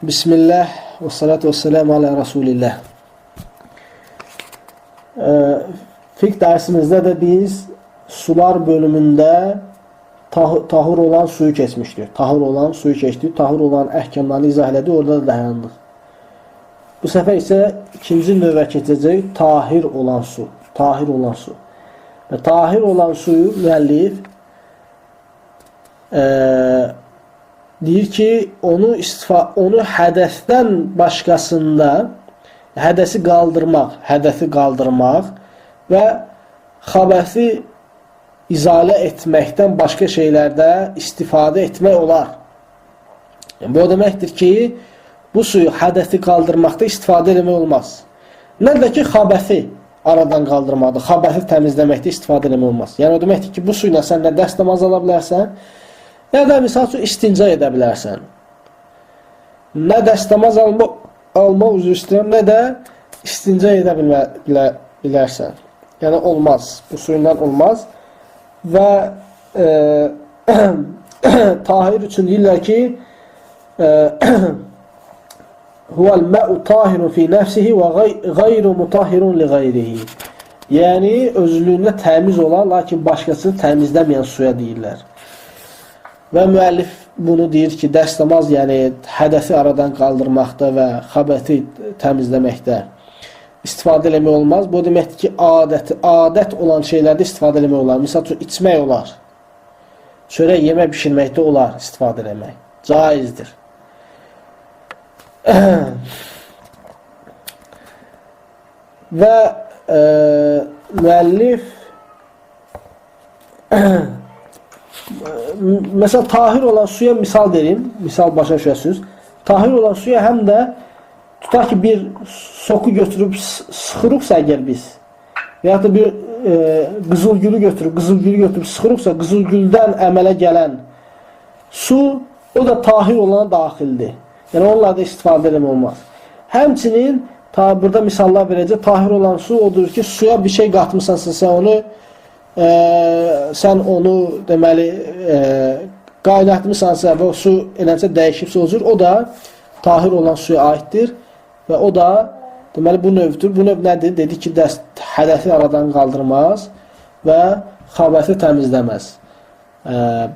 Bismillah və salatu və selamu alə Rasulillah. Fiqh dərsimizdə də biz sular bölümündə tahur olan suyu keçmişdik. Tahur olan suyu keçdik. Tahur olan əhkamlarını izah elədik. Orada da dayandıq. Bu səfər isə ikinci növə keçəcək tahir olan su. Tahir olan su. Və tahir olan suyu müəllif deyir ki, onu hədəsdən başqasında hədəsi qaldırmaq və xabəsi izalə etməkdən başqa şeylərdə istifadə etmək olar. Yəni, bu o deməkdir ki, bu suyu hədəsi qaldırmaqda istifadə etmək olmaz. Nə də ki, xabəsi aradan qaldırmaqda, xabəsi təmizləməkdə istifadə etmək olmaz. Yəni, o deməkdir ki, bu suyla sən nə dəstəmaz ala bilərsən, nə də misal üçün istinca edə bilərsən. Nə dəstəmaz alma üzr istəyirəm, nə də istinca edə bilərsən. Yəni, olmaz. Bu suyundan olmaz. Və tahir üçün deyirlər ki, huvel ma'u tahirun fi nefsihi və gayru mutahhirun li gayrihi. Yəni, özlüyündə təmiz olan, lakin başqasını təmizləməyən suya deyirlər. Və müəllif bunu deyir ki, dəstəmaz, yəni hədəsi aradan qaldırmaqda və xabəti təmizləməkdə istifadə eləmək olmaz. Bu deməkdir ki, adət olan şeylərdə istifadə eləmək olar. Misal üçün, içmək olar. Çörək, yemək bişirməkdə olar istifadə eləmək. Caizdir. Və müəllif məsələn, tahir olan suya misal verim, misal başa düşəsiniz. Tahir olan suya həm də tutaq ki, bir soku götürüb sıxırıqsa əgər biz, və yaxud da bir qızılgülü götürüb sıxırıqsa, qızılgüldən əmələ gələn su, o da tahir olana daxildir. Yəni, onunla da istifadə eləmək olmaz. Həmçinin, burada misallar verəcək, tahir olan su odur ki, suya bir şey qatmısansa, sən onu deməli, qaynatmısansa və o su eləncə dəyişibsə o cür, o da tahir olan suya aiddir və o da deməli, bu növdür. Bu növ nədir? Dedi ki, hədəfi aradan qaldırmaz və xabəsi təmizləməz.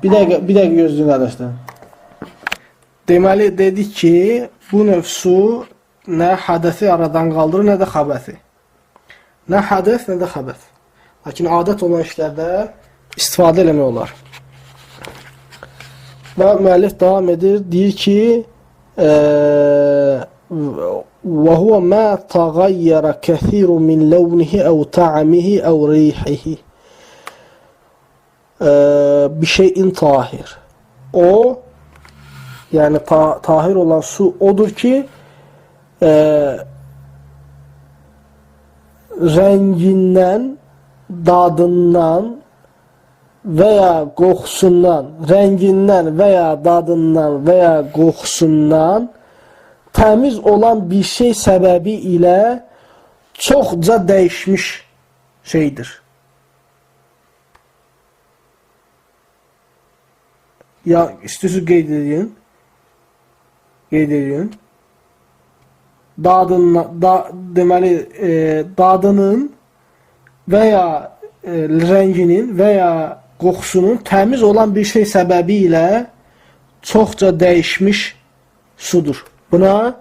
Bir dəqiqə gözləyin qardaşlar. Deməli, dedik ki, bu növ su nə hədəfi aradan qaldırır, nə də xabəsi. Nə hədəf, nə də xabəs. Lakin adət olan işlərdə istifadə eləmək olar. Və müəllif davam edir, deyir ki, وَهُوَ مَا تَغَيَّرَ كَثِيرٌ مِنْ لَوْنِهِ أَوْ طَعَمِهِ أَوْ رِيحِهِ بِشَيْءٍ tahir. O, yəni tahir olan su odur ki, rəngindən, dadından və ya qoxusundan, rəngindən və ya dadından və ya qoxusundan təmiz olan bir şey səbəbi ilə çoxca dəyişmiş şeydir. Ya, istəyirsiniz qeyd edin. Qeyd edin. Dadından, deməli, dadının və ya rənginin və ya qoxusunun təmiz olan bir şey səbəbi ilə çoxca dəyişmiş sudur. Buna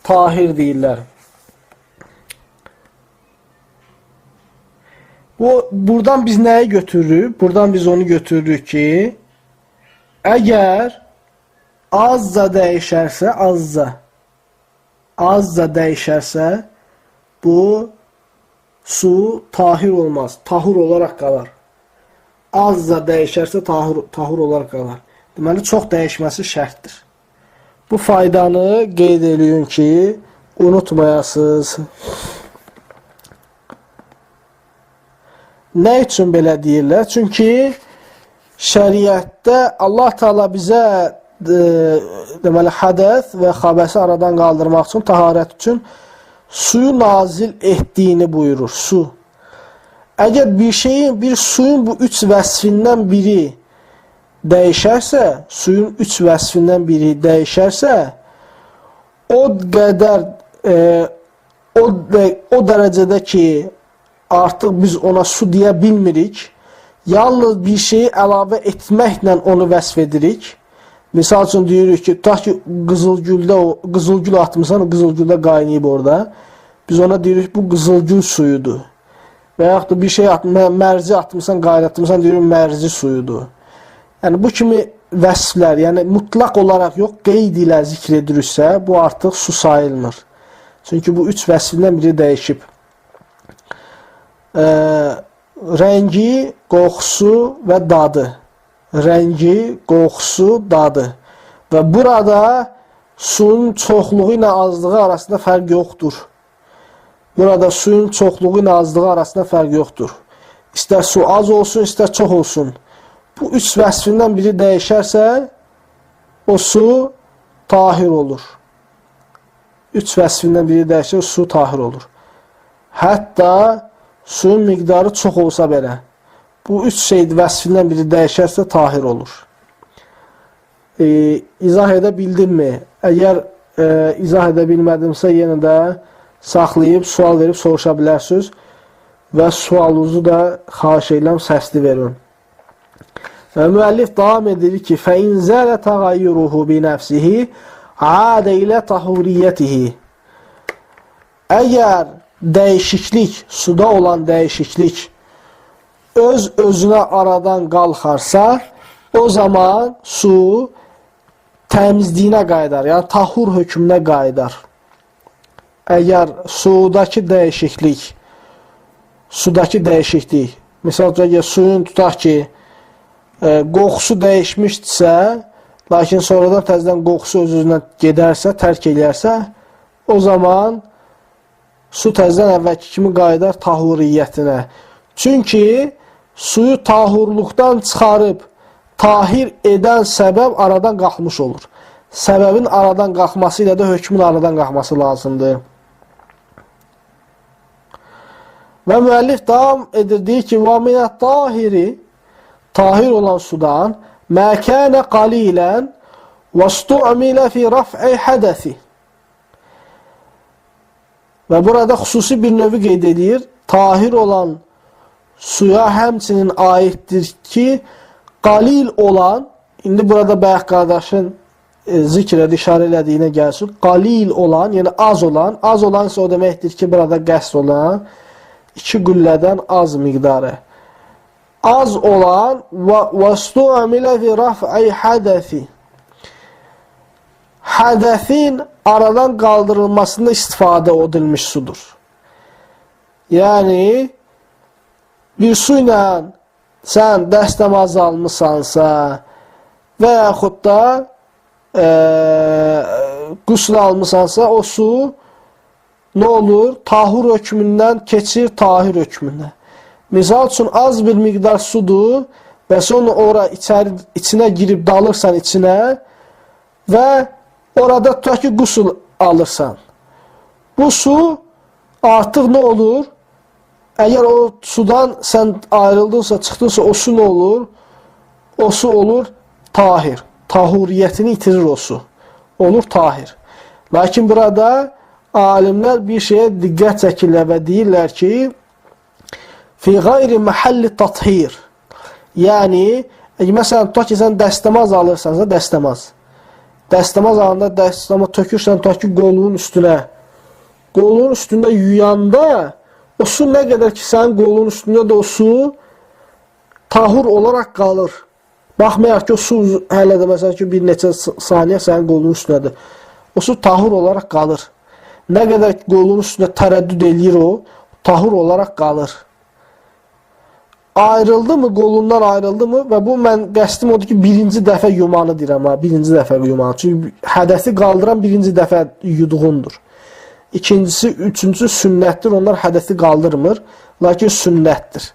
tahir deyirlər. Buradan biz nəyi götürürük? Buradan biz onu götürürük ki, əgər azca dəyişərsə, azca dəyişərsə, bu su tahir olmaz. Tahur olaraq qalar. Azca dəyişərsə tahur olaraq qalar. Deməli, çox dəyişməsi şərtdir. Bu faydanı qeyd eləyin ki, unutmayasınız. Nə üçün belə deyirlər? Çünki şəriətdə Allah Teala bizə deməli, hədəs və xabəsi aradan qaldırmaq üçün, taharət üçün suyu nazil etdiyini buyurur. Su. Əgər bir suyun bu üç vəsfindən biri dəyişərsə, suyun üç vəsfindən biri dəyişərsə, o qədər o dərəcədə ki, artıq biz ona su deyə bilmirik, yalnız bir şeyi əlavə etməklə onu vəsf edirik. Misal üçün deyirik ki, tutaq ki, qızılgül atmısan, o qızılgüldə qaynayıb orada. Biz ona deyirik, bu qızılgül suyudur. Və yaxud da bir şey mərci atmısan, qaynatmısan, deyirik, mərci suyudur. Yəni, bu kimi vəsflər, yəni mutlaq olaraq yox, qeyd ilə zikr ediriksə, bu artıq su sayılmır. Çünki bu üç vəsfindən biri dəyişib. Rəngi, qoxusu və dadı. Rəngi, qoxusu, dadı. Və burada suyun çoxluğu ilə azlığı arasında fərq yoxdur. Burada suyun çoxluğu ilə azlığı arasında fərq yoxdur. İstər su az olsun, istər çox olsun. Bu üç vəsfindən biri dəyişərsə, o su tahir olur. Üç vəsfindən biri dəyişər, su tahir olur. Hətta suyun miqdarı çox olsa belə, bu üç şey vəsfindən biri dəyişərsə tahir olur. İzah edə bildimmi? Əgər izah edə bilmədimsə, yenə də saxlayıb, sual verib soruşa bilərsiniz və sualınızı da xahiş edirəm, səsli verin. Və müəllif davam edir ki, فَاِنْ زَالَ تَغَيُّرُهُ بِنَفْسِهِ عَادَ إِلَى تَهُرِيَّتِهِ. Əgər dəyişiklik, suda olan dəyişiklik öz özünə aradan qalxarsa, o zaman su təmizliyinə qayıdar, yəni tahur hökmünə qayıdar. Əgər sudakı dəyişiklik, misal üçün, əgər suyun tutaq ki, qoxusu dəyişmişdirsə, lakin sonradan təzədən qoxusu öz-özünə gedərsə, tərk eləyərsə, o zaman su təzədən əvvəlki kimi qayıdar tahuriyyətinə. Çünki suyu tahurluqdan çıxarıb tahir edən səbəb aradan qalxmış olur. Səbəbin aradan qalxması ilə də hökmün aradan qalxması lazımdır. Və müəllif davam edir, deyir ki, وَمِنَ tahiri, tahir olan sudan مَا كَانَ قَلِيلًا وَاسْتُعْمِلَ فِي رَفْعِ حَدَثِ. Və burada xüsusi bir növü qeyd edir. Tahir olan suya həmçinin aiddir ki, qalil olan, indi burada bayaq qardaşın zikr edə, işarə elədiyinə gəlsin, qalil olan, yəni az olan, az olan isə o deməkdir ki, burada qəsd olan iki qüllədən az miqdarı. Az olan وَاسْتُعْمِلَ فِي رَفْعِ حَدَثِ, hədəfin aradan qaldırılmasında istifadə edilmiş sudur. Yəni, bir su ilə sən dəstəmaz almısansa və yaxud da qüsl almısansa, o su nə olur? Tahur hökmündən keçir tahir hökmünə. Misal üçün, az bir miqdar sudur və sonra ora içinə girib dalırsan içinə və orada tutaq ki, qüsl alırsan. Bu su artıq nə olur? Əgər o sudan sən ayrıldınsa, çıxdınsa, o su nə olur? O su olur tahir. Tahuriyyətini itirir o su. Olur tahir. Lakin burada alimlər bir şeyə diqqət çəkirlər və deyirlər ki, fi qeyri məhəlli tathir. Yəni, məsələn, tutaq ki, sən dəstəmaz alırsansa, dəstəmaz. Dəstəmaz alanda dəstəmaz tökürsən, tutaq ki, qolunun üstünə. Qolunun üstündə yuyanda, o su nə qədər ki, sənin qolunun üstündə də o su tahur olaraq qalır. Baxmayaraq ki, o su hələ də məsələn ki, bir neçə saniyə sənin qolunun üstündədir. O su tahur olaraq qalır. Nə qədər ki, qolunun üstündə tərəddüd eləyir o, tahur olaraq qalır. Ayrıldı mı, qolundan ayrıldı mı və bu mən qəsdim odur ki, birinci dəfə yumanı deyirəm, ha, birinci dəfə yumanı. Çünki hədəsi qaldıran birinci dəfə yuduğundur. İkincisi, üçüncüsü sünnətdir. Onlar hədəsi qaldırmır, lakin sünnətdir.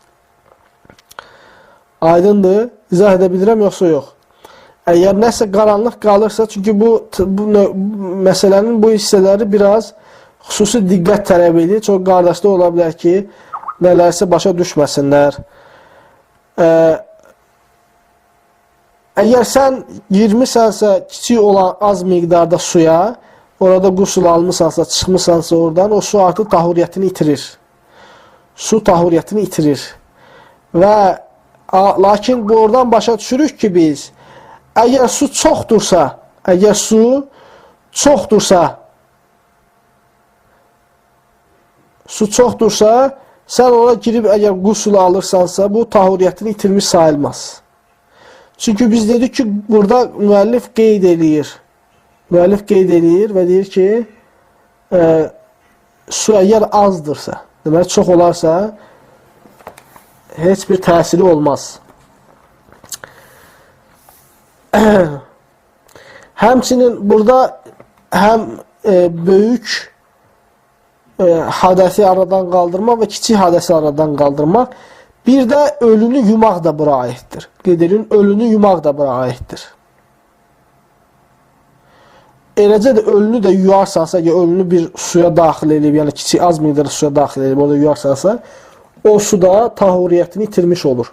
Aydındır? İzah edə bilirəm, yoxsa yox? Əgər nəsə qaranlıq qalırsa, çünki bu məsələnin bu hissələri biraz xüsusi diqqət tələb edir. Çox qardaşlar ola bilər ki, nələrsə başa düşməsinlər. Əgər sən girmisənsə kiçik olan az miqdarda suya Orada qusul almısansa, çıxmısansa oradan, o su artıq tahuriyyətini itirir. Su tahuriyyətini itirir. Və lakin bu oradan başa düşürük ki biz, əgər su çoxdursa, sən ora girib əgər qusul alırsansa, bu tahuriyyətini itirmiş sayılmaz. Çünki biz dedik ki, burada müəllif qeyd eləyir. Müəllif qeyd eləyir və deyir ki, su əgər azdırsa, deməli çox olarsa, heç bir təsiri olmaz. Həmçinin burada həm böyük hədəsi aradan qaldırmaq və kiçik hədəsi aradan qaldırmaq, bir də ölünü yumaq da bura aiddir. Qeyd edin, ölünü yumaq da bura aiddir. Eləcə də ölünü də yuyarsansa, əgər ölünü bir suya daxil edib, yəni kiçik az miqdarda suya daxil edib, orada yuyarsansa, o su da tahuriyyətini itirmiş olur.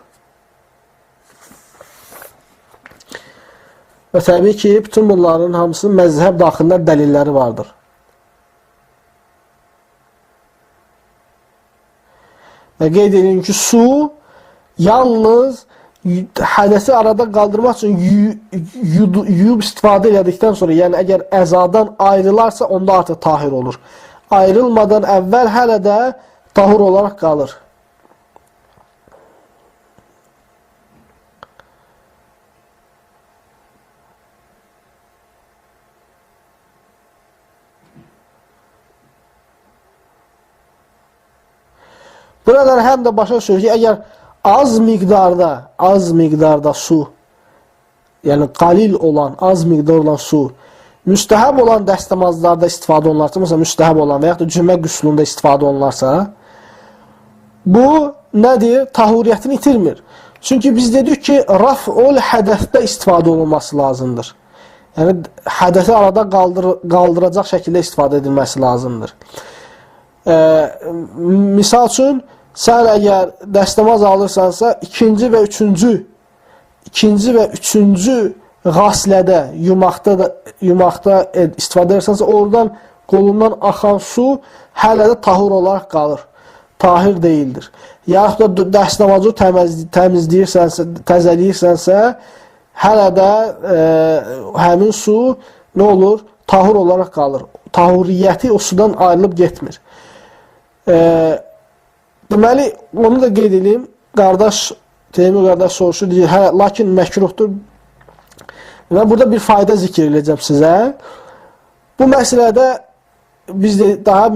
Və təbii ki, bütün bunların hamısının məzhəb daxilində dəlilləri vardır. Və qeyd edin ki, su yalnız hədəsi arada qaldırmaq üçün yuyub istifadə elədikdən sonra, yəni əgər əzadan ayrılarsa, onda artıq tahir olur. Ayrılmadan əvvəl hələ də tahur olaraq qalır. Buradan həm də başa düşür ki, əgər az miqdarda su, yəni qalil olan, az miqdar olan su, müstəhəb olan dəstəmazlarda istifadə olunarsa, məsələn, müstəhəb olan və yaxud da cümə qüslunda istifadə olunarsa, bu nədir? Tahuriyyətini itirmir. Çünki biz dedik ki, raf'ul hədəfdə istifadə olunması lazımdır. Yəni, hədəfi arada qaldıracaq şəkildə istifadə edilməsi lazımdır. Misal üçün, sən əgər dəstəmaz alırsansa, ikinci və üçüncü qaslədə, yumaqda istifadə edirsənsə, oradan qolundan axan su hələ də tahur olaraq qalır. Tahir deyildir. Yaxud da dəstəmazı təmizləyirsənsə, təzəliyirsənsə, hələ də həmin su nə olur? Tahur olaraq qalır. Tahuriyyəti o sudan ayrılıb getmir. Deməli, onu da qeyd edeyim. Qardaş, Teymur qardaş soruşur, deyir, hə, lakin məkruhdur. Mən burada bir fayda zikr edəcəm sizə. Bu məsələdə biz də daha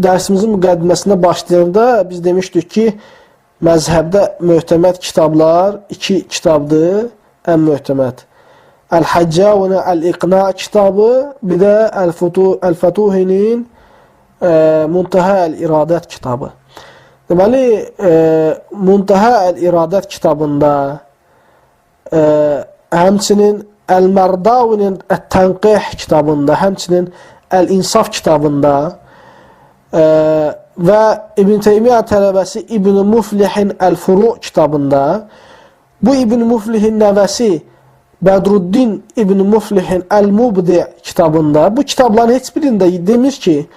dərsimizin müqəddiməsində başlayanda biz demişdik ki, məzhəbdə möhtəməd kitablar iki kitabdır, ən möhtəməd. Əl-Həccavinin Əl-İqna kitabı, bir də Əl-Fətuhinin Muntəhə Əl-İradət kitabı. Deməli, Muntəhə Əl-İradət kitabında həmçinin Əl-Mərdavinin Ət-Tənqih kitabında, həmçinin Əl-İnsaf kitabında və İbn Teymiyyə tələbəsi İbn Muflihin Əl-Furu kitabında, bu İbn Muflihin nəvəsi Bədruddin İbn Muflihin Əl-Mubdi kitabında, bu kitabların heç birində demir ki,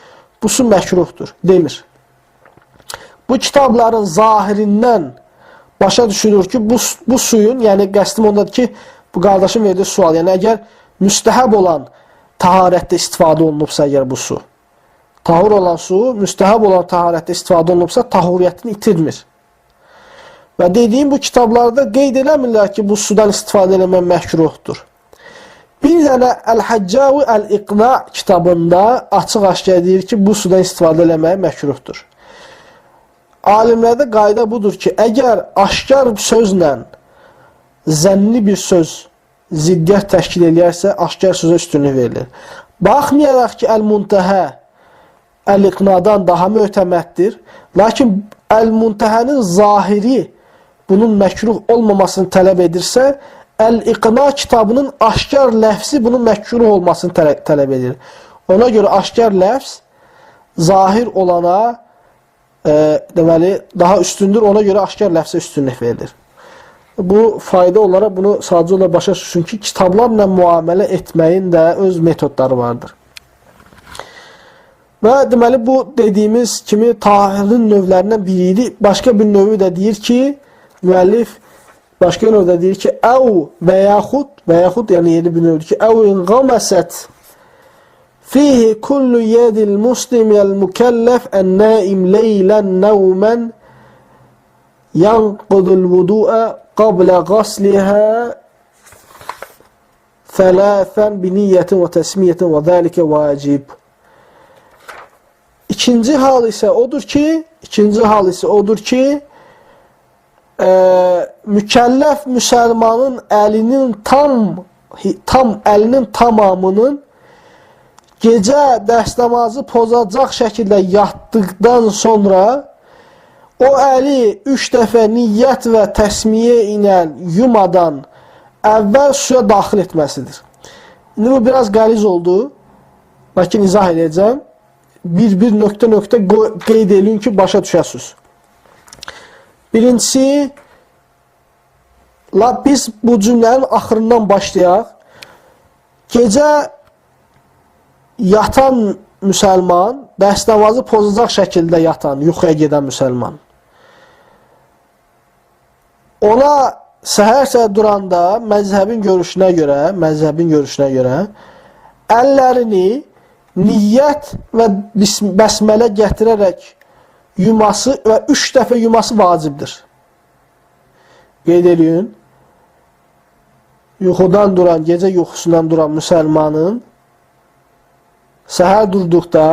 bu su məkruhdur, demir. Bu kitabların zahirindən başa düşülür ki, bu suyun, yəni qəsdim ondadır ki, bu qardaşın verdiyi sual, yəni əgər müstəhəb olan taharətdə istifadə olunubsa əgər bu su, tahur olan su, müstəhəb olan taharətdə istifadə olunubsa, tahuriyyətini itirmir. Və dediyim bu kitablarda qeyd eləmirlər ki, bu sudan istifadə eləmək məkruhdur. Bir dənə Əl-Həccavi Əl-İqna kitabında açıq-aşkar deyir ki, bu sudan istifadə eləmək məkruhdur. Alimlərdə qayda budur ki, əgər aşkar sözlə zənni bir söz ziddiyyət təşkil eləyərsə, aşkar sözə üstünlük verilir. Baxmayaraq ki, Əl-Muntəhə Əl-İqnadan daha möhtəməddir, lakin Əl-Muntəhənin zahiri bunun məkruh olmamasını tələb edirsə, Əl-İqna kitabının aşkar ləfsi bunun məkruh olmasını tələb edir. Ona görə aşkar ləfs zahir olana deməli, daha üstündür, ona görə aşkar ləfsə üstünlük verilir. Bu fayda olaraq bunu sadəcə olaraq başa düşsün ki, kitablarla müamilə etməyin də öz metodları vardır. Və deməli, bu dediyimiz kimi tahirin növlərindən biri idi. Başqa bir növü də deyir ki, müəllif başqa növdə deyir ki, əv və yaxud, yəni yeni bir növdür ki, əv inqaməsət fihi kullu yedil muslimiyel mükəlləf ən-naim leylən nəvmən yanqudul vudu'a qablə qasliha thalathan bi niyyətin və təsmiyyətin və zəlikə vacib. İkinci hal isə odur ki, mükəlləf müsəlmanın əlinin əlinin tamamının gecə dəstəmazı pozacaq şəkildə yatdıqdan sonra o əli 3 dəfə niyyət və təsmiyə ilə yumadan əvvəl suya daxil etməsidir. İndi bu biraz qəliz oldu. Lakin izah edəcəm. Bir-bir nöqtə-nöqtə qeyd edin ki, başa düşəsiniz. Birincisi, biz bu cümlənin axırından başlayaq. Gecə yatan müsəlman, dəstəmazı pozacaq şəkildə yatan, yuxuya gedən müsəlman. Ona səhər-səhər duranda məzhəbin görüşünə görə əllərini niyyət və bəsmələ gətirərək yuması və 3 dəfə yuması vacibdir. Qeyd eləyin, yuxudan duran, gecə yuxusundan duran müsəlmanın səhər durduqda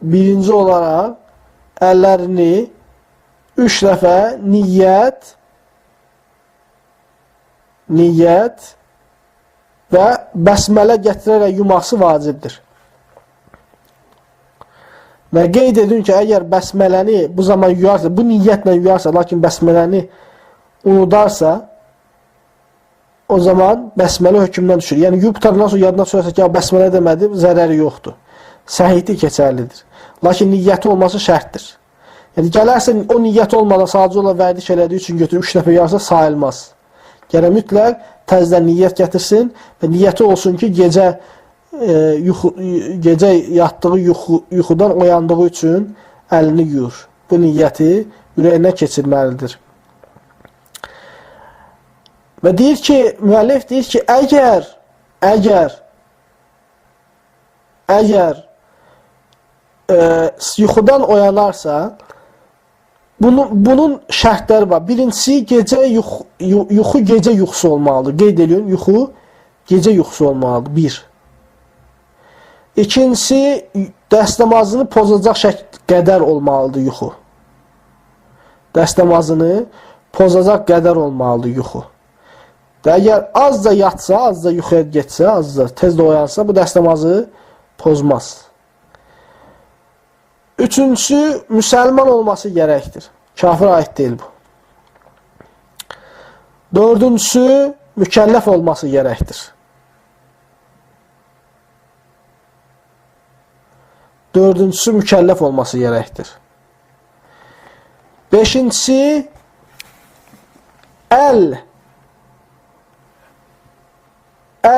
birinci olaraq əllərini 3 dəfə niyyət və bəsmələ gətirərək yuması vacibdir. Və qeyd edin ki, əgər bəsmələni bu zaman yuyarsa, bu niyyətlə yuyarsa, lakin bəsmələni unudarsa, o zaman bəsmələ hökmdən düşür. Yəni, yuyub qurtarandan sonra yadına düşərsə ki, bəsmələ demədi, zərəri yoxdur. Səhihlik keçərlidir. Lakin niyyəti olması şərtdir. Yəni, gələrsə o niyyət olmadan sadəcə olaraq vərdiş elədiyi üçün götürüb 3 dəfə yuyarsa sayılmaz. Gərək mütləq təzədən niyyət gətirsin və niyyəti olsun ki, gecə yatdığı yuxudan oyandığı üçün əlini yuyur. Bu niyyəti ürəyinə keçirməlidir. Və deyir ki, müəllif deyir ki, əgər yuxudan oyanarsa, bunun şərtləri var. Birincisi, gecə yuxu gecə yuxusu olmalıdır. Qeyd ediyorum, yuxu gecə yuxusu olmalıdır. Bir. İkincisi, dəstəmazını pozacaq qədər olmalıdır yuxu. Dəstəmazını pozacaq qədər olmalıdır yuxu. Və əgər azca yatsa, azca yuxuya getsə, azca tez də oyansa, bu dəstəmazı pozmaz. Üçüncüsü, müsəlman olması gərəkdir. Kafir aid deyil bu. Dördüncüsü, mükəlləf olması gərəkdir. Dördüncüsü, mükəlləf olması gərəkdir. Beşincisi, əl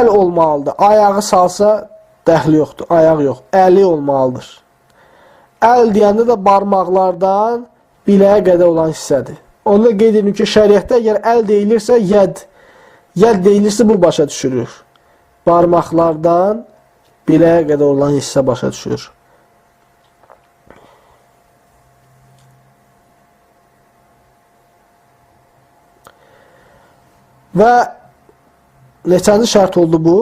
olmalıdır. Ayağı salsa dəxli yoxdur. Ayaq yox. Əli olmalıdır. Əl deyəndə də barmaqlardan biləyə qədər olan hissədir. Onu da qeyd edim ki, şəriətdə əgər əl deyilirsə, yəd. Yəd deyilirsə, bu başa düşürür. Barmaqlardan biləyə qədər olan hissə başa düşürür. Və neçənci şərt oldu bu?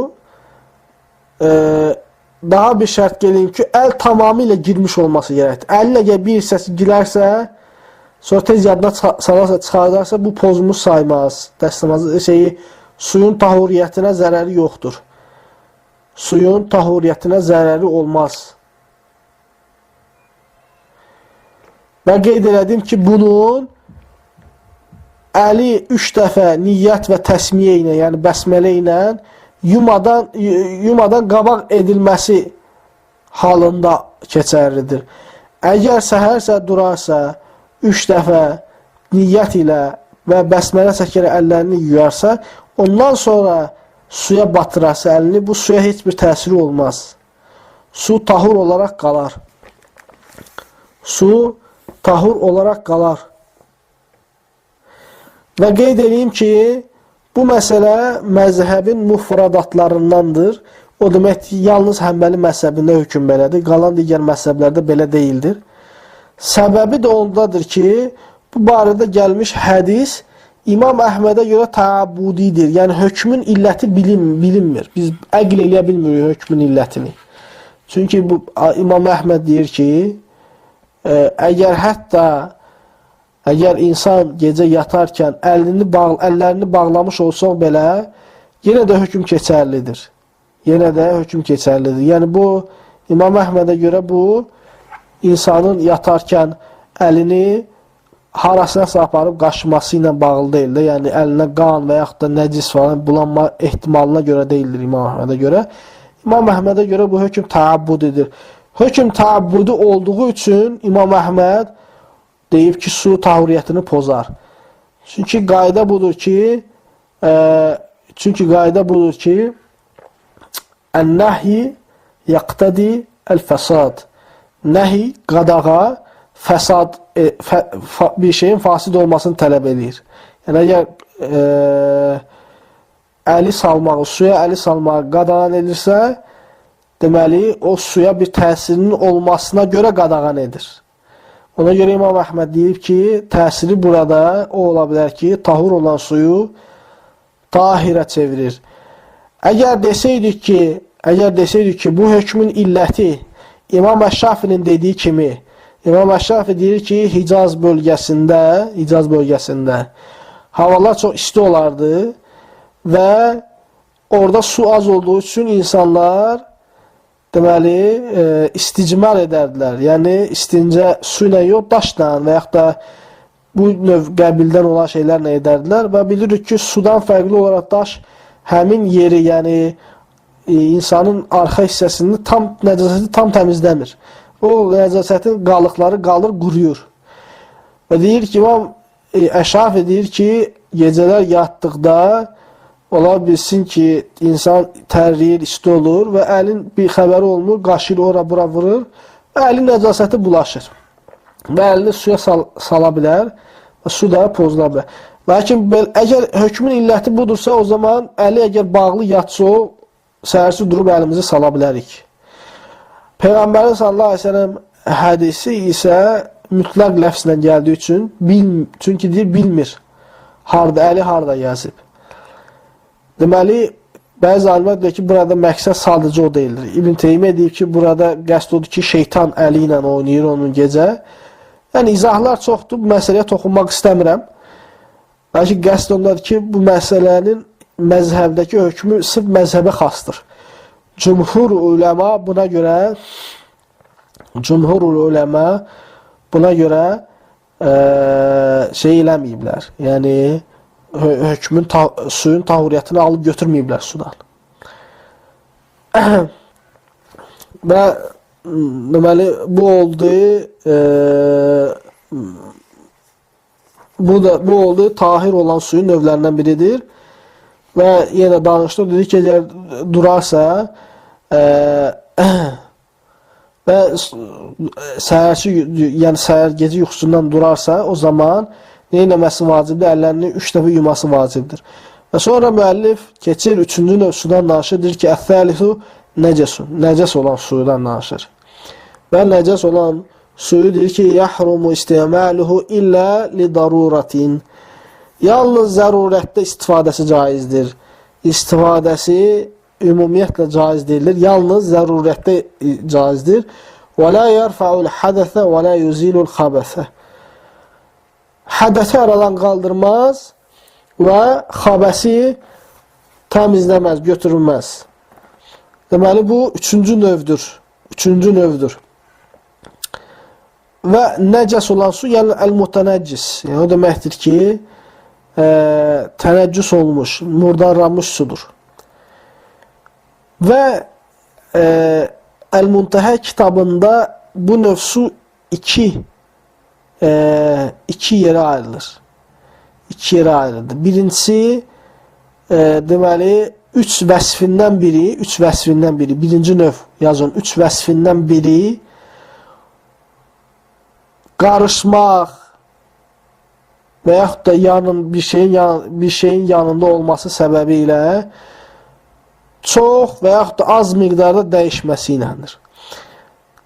Daha bir şərt gəlin ki, əl tamamilə girmiş olması gərəkdir. Əllə əgər bir hissəsi girərsə, sonra tez yadına salarsa, çıxardarsa, bu pozmuş saymaz. Dəstəmazı, suyun tahuriyyətinə zərəri yoxdur. Suyun tahuriyyətinə zərəri olmaz. Və qeyd elədim ki, bunun əli 3 dəfə niyyət və təsmiyə ilə, yəni bəsmələ ilə yumadan qabaq edilməsi halında keçərlidir. Əgər səhərsə durarsa, 3 dəfə niyyət ilə və bəsmələ çəkərək əllərini yuyarsa, ondan sonra suya batırarsa əlini, bu suya heç bir təsiri olmaz. Su tahur olaraq qalar. Su tahur olaraq qalar. Və qeyd edeyim ki, bu məsələ məzhəbin mufradatlarındandır. O demək ki, yalnız Həmbəli məzhəbində hökm belədir. Qalan digər məzhəblərdə belə deyildir. Səbəbi də ondadır ki, bu barədə gəlmiş hədis İmam Əhmədə görə təabbudidir. Yəni, hökmün illəti bilinmir. Biz əql eləyə bilmirik hökmün illətini. Çünki bu İmam Əhməd deyir ki, əgər hətta əgər insan gecə yatarkən əllərini bağlamış olsaq belə, yenə də hökm keçərlidir. Yenə də hökm keçərlidir. Yəni, bu, İmam Əhmədə görə bu, insanın yatarkən əlini harasına aparıb qaşıması ilə bağlı deyildir. Yəni, əlinə qan və yaxud da nəcis falan bulanma ehtimalına görə deyildir İmam Əhmədə görə. İmam Əhmədə görə bu hökm təabbudidir. Hökm təabbudi olduğu üçün İmam Əhməd deyib ki, su tahuriyyətini pozar. Çünki qayda budur ki, Ən-nəhyi yaqtədi əl-fəsad. Nəhi, qadağa, fəsad, bir şeyin fasid olmasını tələb edir. Yəni, əgər əli salmağı, suya əli salmağı qadağan edirsə, deməli, o suya bir təsirinin olmasına görə qadağan edir. Ona görə İmam Əhməd deyib ki, təsiri burada o ola bilər ki, tahur olan suyu tahirə çevirir. Əgər deseydik ki, bu hökmün illəti İmam Əş-Şafinin dediyi kimi, İmam Əş-Şafi deyir ki, Hicaz bölgəsində havalar çox isti olardı və orada su az olduğu üçün insanlar deməli, isticmar edərdilər. Yəni, istincə su ilə yox, daşla və yaxud da bu növ qəbildən olan şeylərlə edərdilər və bilirik ki, sudan fərqli olaraq daş həmin yeri, yəni insanın arxa hissəsini tam, nəcasəti tam təmizləmir. O nəcasətin qalıqları qalır, quruyur. Və deyir ki, İmam Əş-Şafi deyir ki, gecələr yatdıqda ola bilsin ki, insan tərləyir, isti olur və əlin bir xəbəri olmur, qaşıyır, ora bura vurur və əlin nəcasəti bulaşır. Və əlini suya sala bilər və su da pozula bilər. Lakin əgər hökmün illəti budursa, o zaman əli əgər bağlı yatsa, o səhərsi durub əlimizi sala bilərik. Peyğəmbərin sallallahu əleyhi və səlləm hədisi isə mütləq ləfzlə gəldiyi üçün, çünki deyir, bilmir, harda, əli harda gəzib. Deməli, bəzi alimlər deyir ki, burada məqsəd sadəcə o deyildir. İbn Teymiyyə deyir ki, burada qəsd odur ki, şeytan əli ilə oynayır onun gecə. Yəni, izahlar çoxdur, bu məsələyə toxunmaq istəmirəm. Lakin qəsd ondadır ki, bu məsələnin məzhəbdəki hökmü sırf məzhəbə xasdır. Cumhur uləma buna görə şey eləməyiblər. Yəni, hökmün, suyun tahuriyyətini alıb götürməyiblər sudan. Və deməli, bu oldu bu oldu tahir olan suyun növlərindən biridir. Və yenə danışdıq, dedi ki, əgər durarsa və səhərsi, yəni səhər gecə yuxusundan durarsa, o zaman nə eləməsi vacibdir? Əllərini 3 dəfə yuması vacibdir. Və sonra müəllif keçir, 3-cü növ sudan danışır, deyir ki, əth-thalithu nəcəsun, nəcəs olan suyudan danışır. Və nəcəs olan suyu deyir ki, yahrumu istimaluhu illə li daruratin. Yalnız zərurətdə istifadəsi caizdir. İstifadəsi ümumiyyətlə caiz deyilir. Yalnız zərurətdə caizdir. Və la yerfa'ul hədəsə və la yuzilul xabəsə. Hədəsi aradan qaldırmaz və xabəsi təmizləməz, götürülməz. Deməli, bu üçüncü növdür. Üçüncü növdür. Və nəcəs olan su, yəni əl-mütənəccis. Yəni, o deməkdir ki, tənəccüs olmuş, murdarlanmış sudur. Və Əl-Muntəhə kitabında bu növ su iki yerə ayrılır. İki yerə ayrılır. Birincisi, deməli, üç vəsfindən biri, birinci növ yazın, üç vəsfindən biri qarışmaq və yaxud da bir şeyin yanında olması səbəbi ilə çox və yaxud da az miqdarda dəyişməsi iləndir.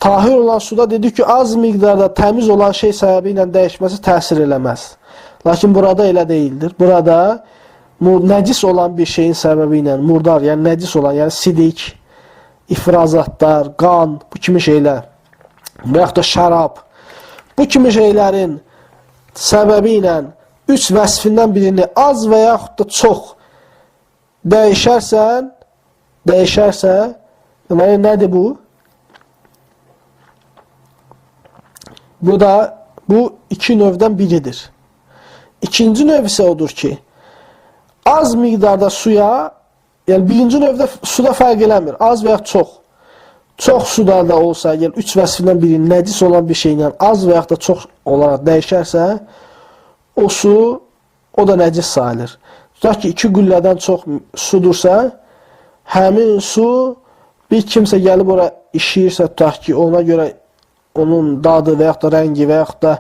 Tahir olan suda dedik ki, az miqdarda təmiz olan şey səbəbi ilə dəyişməsi təsir eləməz. Lakin burada elə deyildir. Burada nəcis olan bir şeyin səbəbi ilə, murdar, yəni nəcis olan, yəni sidik, ifrazatlar, qan, bu kimi şeylər və yaxud da şərab, bu kimi şeylərin səbəbi ilə üç vəsfindən birini az və yaxud da çox dəyişərsə, deməli, nədir bu? Bu da, bu iki növdən biridir. İkinci növ isə odur ki, az miqdarda suya, yəni birinci növdə suda fərq eləmir, az və ya çox. Çox suda da olsa, yəni üç vəsfindən biri nəcis olan bir şeylə az və yaxud da çox olaraq dəyişərsə, o su, o da nəcis sayılır. Tutaq ki, 2 qüllədən çox sudursa, həmin su bir kimsə gəlib ora işiyirsə, tutaq ki, ona görə onun dadı və yaxud da rəngi və yaxud da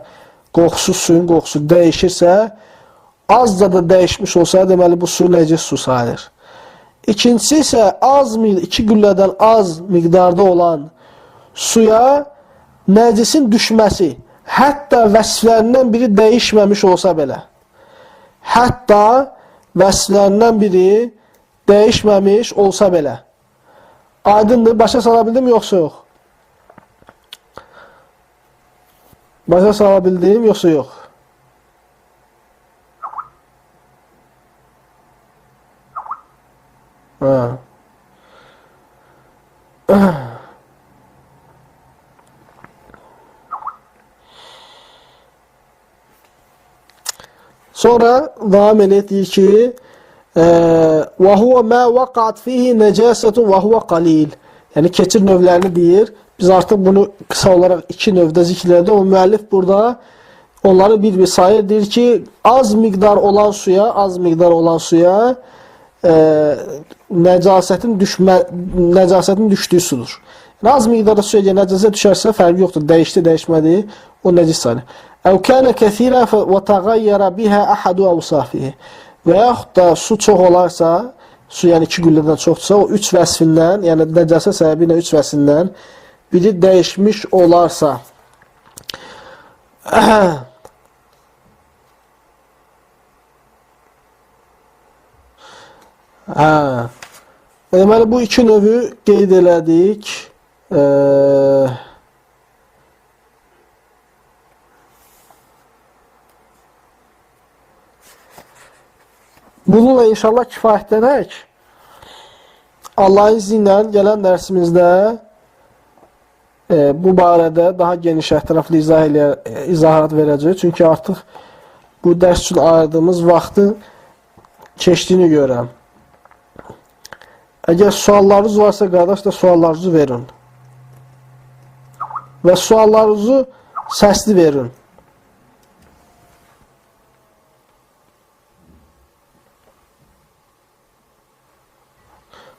qoxusu, suyun qoxusu dəyişirsə, az da dəyişmiş olsa, deməli bu su nəcis su sayılır. İkincisi isə 2 qüllədən az miqdarda olan suya nəcisin düşməsi, hətta vəsflərindən biri dəyişməmiş olsa belə, hətta vəsflərindən biri dəyişməmiş olsa belə. Aydındır, başa sala bildim yoxsa yox? Başa sala bildim yoxsa yox? Hə. Sonra davam eləyir, deyir ki, və huvə mə vəqat fihi nəcəsətun və huvə qalil. Yəni, keçir növlərini deyir. Biz artıq bunu qısa olaraq iki növdə zikr elədik. O müəllif burada onları bir-bir sayır. Deyir ki, az miqdar olan suya, nəcasətin düşdüyü sudur. Yəni, az miqdarda suya nəcasət düşərsə, fərqi yoxdur. Dəyişdi, dəyişmədi, o nəcis sayılır. Əv kənə kəthirən və təğayyərə bihə əhədu əvsafihi. Və yaxud da su çox olarsa, su yəni 2 qüllədən çoxdursa, o 3 vəsfindən, yəni nəcasət səbəbi ilə 3 vəsfindən biri dəyişmiş olarsa. Hə. Deməli, bu iki növü qeyd elədik. Bununla inşallah kifayətlənək. Allahın izni ilə gələn dərsimizdə bu barədə daha geniş ətraflı izahat verəcəyik. Çünki artıq bu dərs üçün ayırdığımız vaxtın keçdiyini görürəm. Əgər suallarınız varsa, qardaş da suallarınızı verin. Və suallarınızı səsli verin.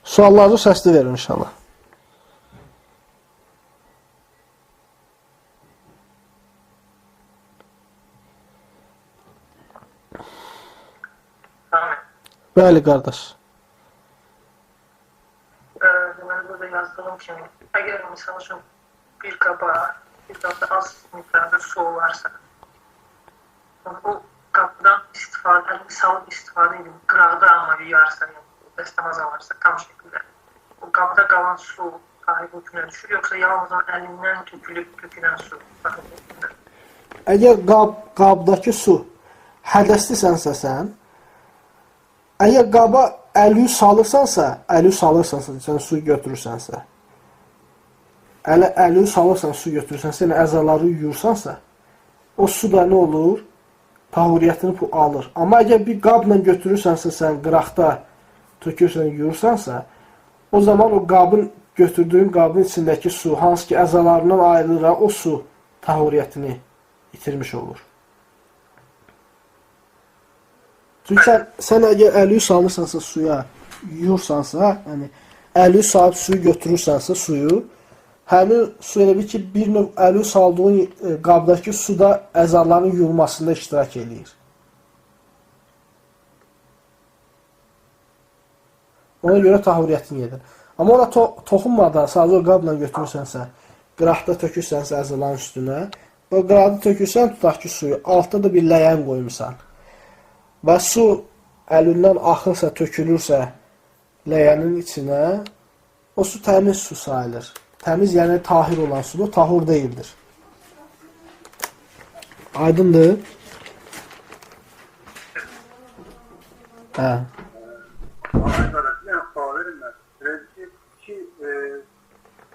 Suallarınızı səsli verin inşallah. Bəli, qardaş. Deməli, burada yazdığım kimi, əgər misal üçün bir qabda az miqdarda su olarsa, o qabdan istifadə, salıb istifadə edib, qıraqda amma yuyarsa, yəni, dəstəmaz alarsa, tam şəkildə, o qabda qalan su tahir hökmünə düşür, yoxsa yalnız əlindən tökülüb tökülən su tahir hökmünə? Əgər qabdakı su hədəslisənsə sən, əgər qaba əli salırsansa, sən su götürürsənsə, əli salırsan, su götürürsənsə, yəni əzaları yuyursansa, o su da nə olur? Tahuriyyətini alır. Amma əgər bir qabla götürürsənsə, sən qıraqda tökürsən, yuyursansa, o zaman o qabın, götürdüyün qabın içindəki su, hansı ki əzalarından ayrılır, o su tahuriyyətini itirmiş olur. Çünki sən əgər əli salırsansa suya, yuyursansa, yəni əli salıb suyu götürürsənsə suyu, həmin su elə bil ki, bir növ əli saldığın qabdakı su da əzaların yuyulmasında iştirak eləyir. Ona görə tahuriyyətini gedir. Amma ona toxunmadan sadəcə o qabla götürürsənsə, qıraqda tökürsənsə əzaların üstünə, o qıraqda tökürsən, tutaq ki, suyu, altda da bir ləyən qoymusan və su əlindən axırsa, tökülürsə ləyənin içinə, o su təmiz su sayılır. Təmiz, yəni tahir olan sudur, tahur deyildir. Aydındır? Hə.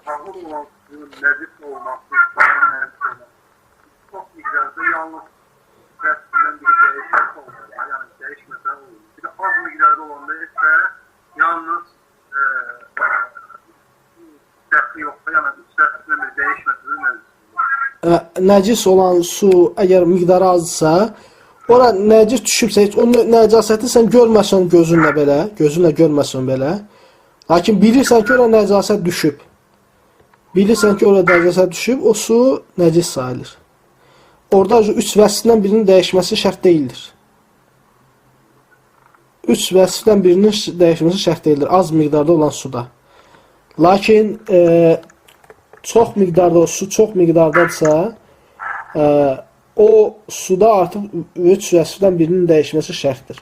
Tahur olan suyun nəcis olması, çox miqdarda yalnız rəsmindən biri dəyişməsə olmalı, yəni dəyişməsə olmalı. Bir də az miqdarda olanda isə yalnız dəxli yoxsa, yəni üç rəsmindən biri dəyişməsə də nəcis olur. Nəcis olan su əgər miqdarı azdırsa, ora nəcis düşübsə, heç onun nəcasəti sən görməsən gözünlə belə, gözünlə görməsən belə, lakin bilirsən ki, ora nəcasət düşüb. Bilirsən ki, orada nəcasət düşüb, o su nəcis sayılır. Orada üç vəsifdən birinin dəyişməsi şərt deyildir. Üç vəsifdən birinin dəyişməsi şərt deyildir, az miqdarda olan suda. Lakin çox miqdarda o su çox miqdardadırsa, o suda artıq üç vəsifdən birinin dəyişməsi şərtdir.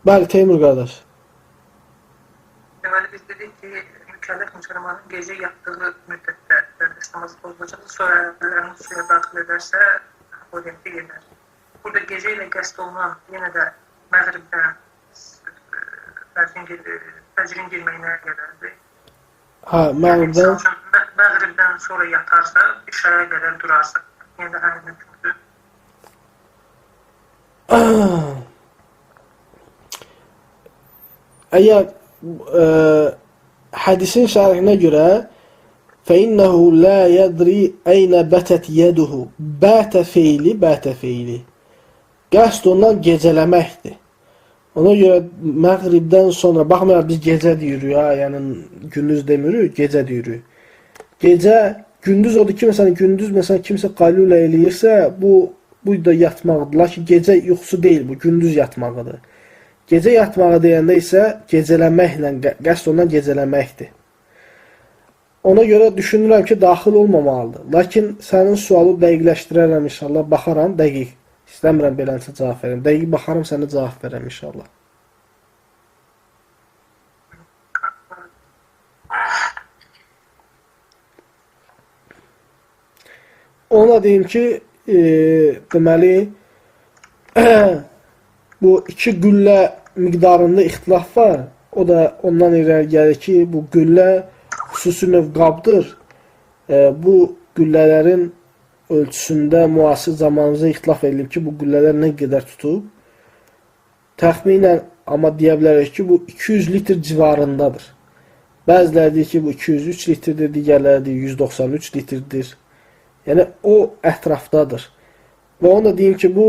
Bəli, Teymur qardaş. Deməli, biz dedik ki, mükəlləf müsəlmanın gecə yatdığı müddətdə dəbdəst namazı pozulacaq, sonra əllərini suya daxil edərsə, o deməkdə gedər. Burada gecə ilə qəsd olunan yenə də məğribdən fəcrin girməyinə qədərdir. Hə, məğribdən. Məğribdən sonra yatarsa, işaya qədər durarsa, yenə də həmin hökmdür. Əgər hədisin şərhinə görə فَإِنَّهُ لَا يَدْرِي أَيْنَ بَتَتْ يَدُهُ Bətə feili, bətə feili. Qəsd ondan gecələməkdir. Ona görə məğribdən sonra, baxmayaraq biz gecə deyirik, ha, yəni gündüz demirik, gecə deyirik. Gecə, gündüz odur ki, məsələn, gündüz məsələn, kimsə qalulə eləyirsə, bu da yatmaqdır. Lakin gecə yuxusu deyil bu, gündüz yatmağıdır. Gecə yatmağı deyəndə isə gecələməklə, qəsd ondan gecələməkdir. Ona görə düşünürəm ki, daxil olmamalıdır. Lakin sənin sualı dəqiqləşdirərəm inşallah, baxaram dəqiq. İstəmirəm beləncə cavab verim. Dəqiq baxaram, sənə cavab verəm inşallah. Ona deyim ki, deməli, bu iki güllə miqdarında ixtilaf var. O da ondan irəli gəlir ki, bu güllə xüsusi növ qabdır. Bu güllələrin ölçüsündə müasir zamanımızda ixtilaf edilib ki, bu güllələr nə qədər tutub. Təxminən, amma deyə bilərik ki, bu 200 litr civarındadır. Bəziləri deyir ki, bu 203 litrdir, digərləri deyir 193 litrdir. Yəni, o ətrafdadır. Və onu da deyim ki, bu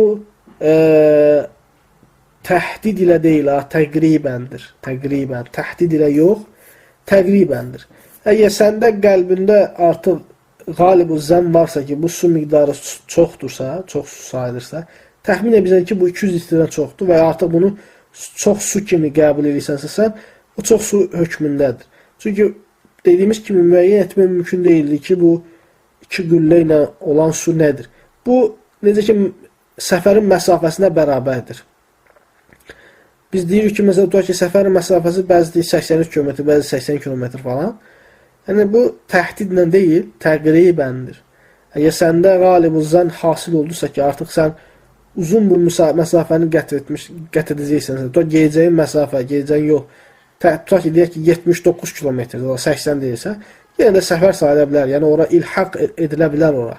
təhdid ilə deyil, ha, təqribəndir. Təqribən, təhdid ilə yox, təqribəndir. Əgər səndə qəlbində artıq qalib-ı zənn varsa ki, bu su miqdarı çoxdursa, çox su sayılırsa, təxmin edirsən ki, bu 200 litrdən çoxdur və artıq bunu çox su kimi qəbul edirsənsə sən, o çox su hökmündədir. Çünki dediyimiz kimi müəyyən etmək mümkün deyildi ki, bu iki güllə ilə olan su nədir? Bu, necə ki, səfərin məsafəsinə bərabərdir. Biz deyirik ki, məsələn, tutaq ki, səfərin məsafəsi bəzi deyir 83 km, bəzi 80 km falan. Yəni, bu təhdidlə deyil, təqribəndir. Əgər səndə qalib-ı zənn hasil oldusa ki, artıq sən uzun bu məsafəni qət edəcəksən, tutaq gedəcəyin məsafə, gedəcəyin yol, tutaq ki, deyək ki, 79 kilometrdir, 80 deyilsə, yenə də səfər sayıla bilər, yəni ora ilhaq edilə bilər ora.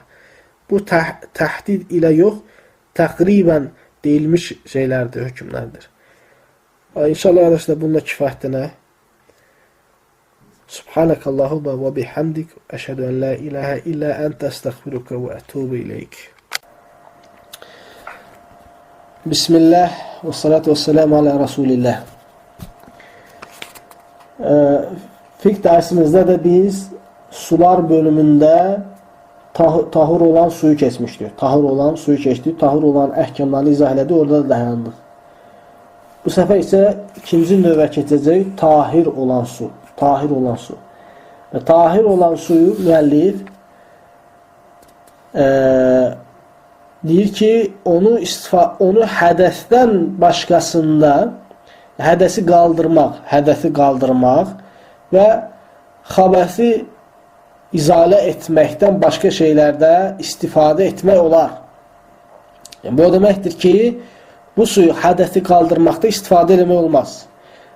Bu təhdid ilə yox, təqribən deyilmiş şeylərdir, hökmlərdir. İnşallah qardaşlar, bununla kifayətlənək. Subhanakallahumma və bihamdik, əşhədu ən la ilahə illə əntə, əstəğfiruka və ətubu ileyk. Bismillah və salatu və selamu alə Rasulillah. Fiqh dərsimizdə də biz sular bölümündə tahur olan suyu keçmişdik. Tahur olan suyu keçdik. Tahur olan əhkamlarını izah elədik. Orada da dayandıq. Bu səfər isə ikinci növə keçəcək tahir olan su. Tahir olan su. Və tahir olan suyu müəllif deyir ki, onu hədəsdən başqasında hədəsi qaldırmaq və xabəsi izalə etməkdən başqa şeylərdə istifadə etmək olar. Yəni, bu o deməkdir ki, bu suyu hədəsi qaldırmaqda istifadə etmək olmaz.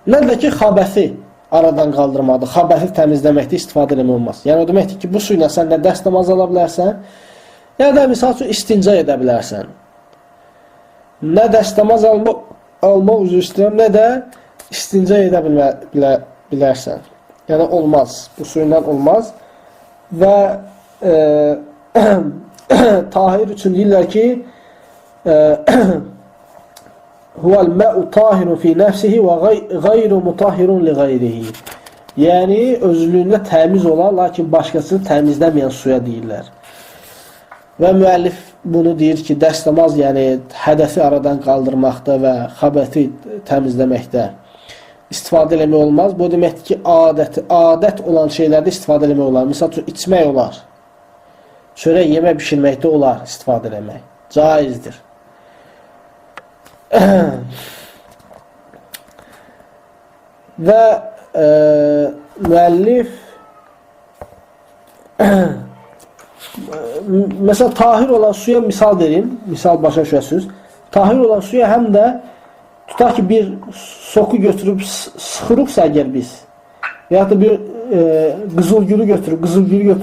Nə də ki, xabəsi aradan qaldırmaqda, xabəsi təmizləməkdə istifadə etmək olmaz. Yəni, o deməkdir ki, bu suyla sən nə dəst namazı ala bilərsən, ya da misal üçün istinca edə bilərsən. Nə dəstəmaz almaq üzr istəyirəm, nə də istinca edə bilərsən. Yəni, olmaz. Bu suyla olmaz. Və tahir üçün deyirlər ki, huvel mə'u tahirun fi nəfsihi və qeyru mutahhirun li qeyrihi. Yəni, özlüyündə təmiz olan, lakin başqasını təmizləməyən suya deyirlər. Və müəllif bunu deyir ki, dəstəmaz, yəni hədəsi aradan qaldırmaqda və xabəti təmizləməkdə istifadə eləmək olmaz. Bu deməkdir ki, adət olan şeylərdə istifadə eləmək olar. Misal üçün, içmək olar. Çörək yemək bişirməkdə olar istifadə eləmək. Caizdir. Və müəllif məsələn, tahir olan suya misal verim, misal başa düşəsiniz. Tahir olan suya həm də tutaq ki, bir soku götürüb sıxırıqsa əgər biz, və yaxud da bir qızılgülü götürüb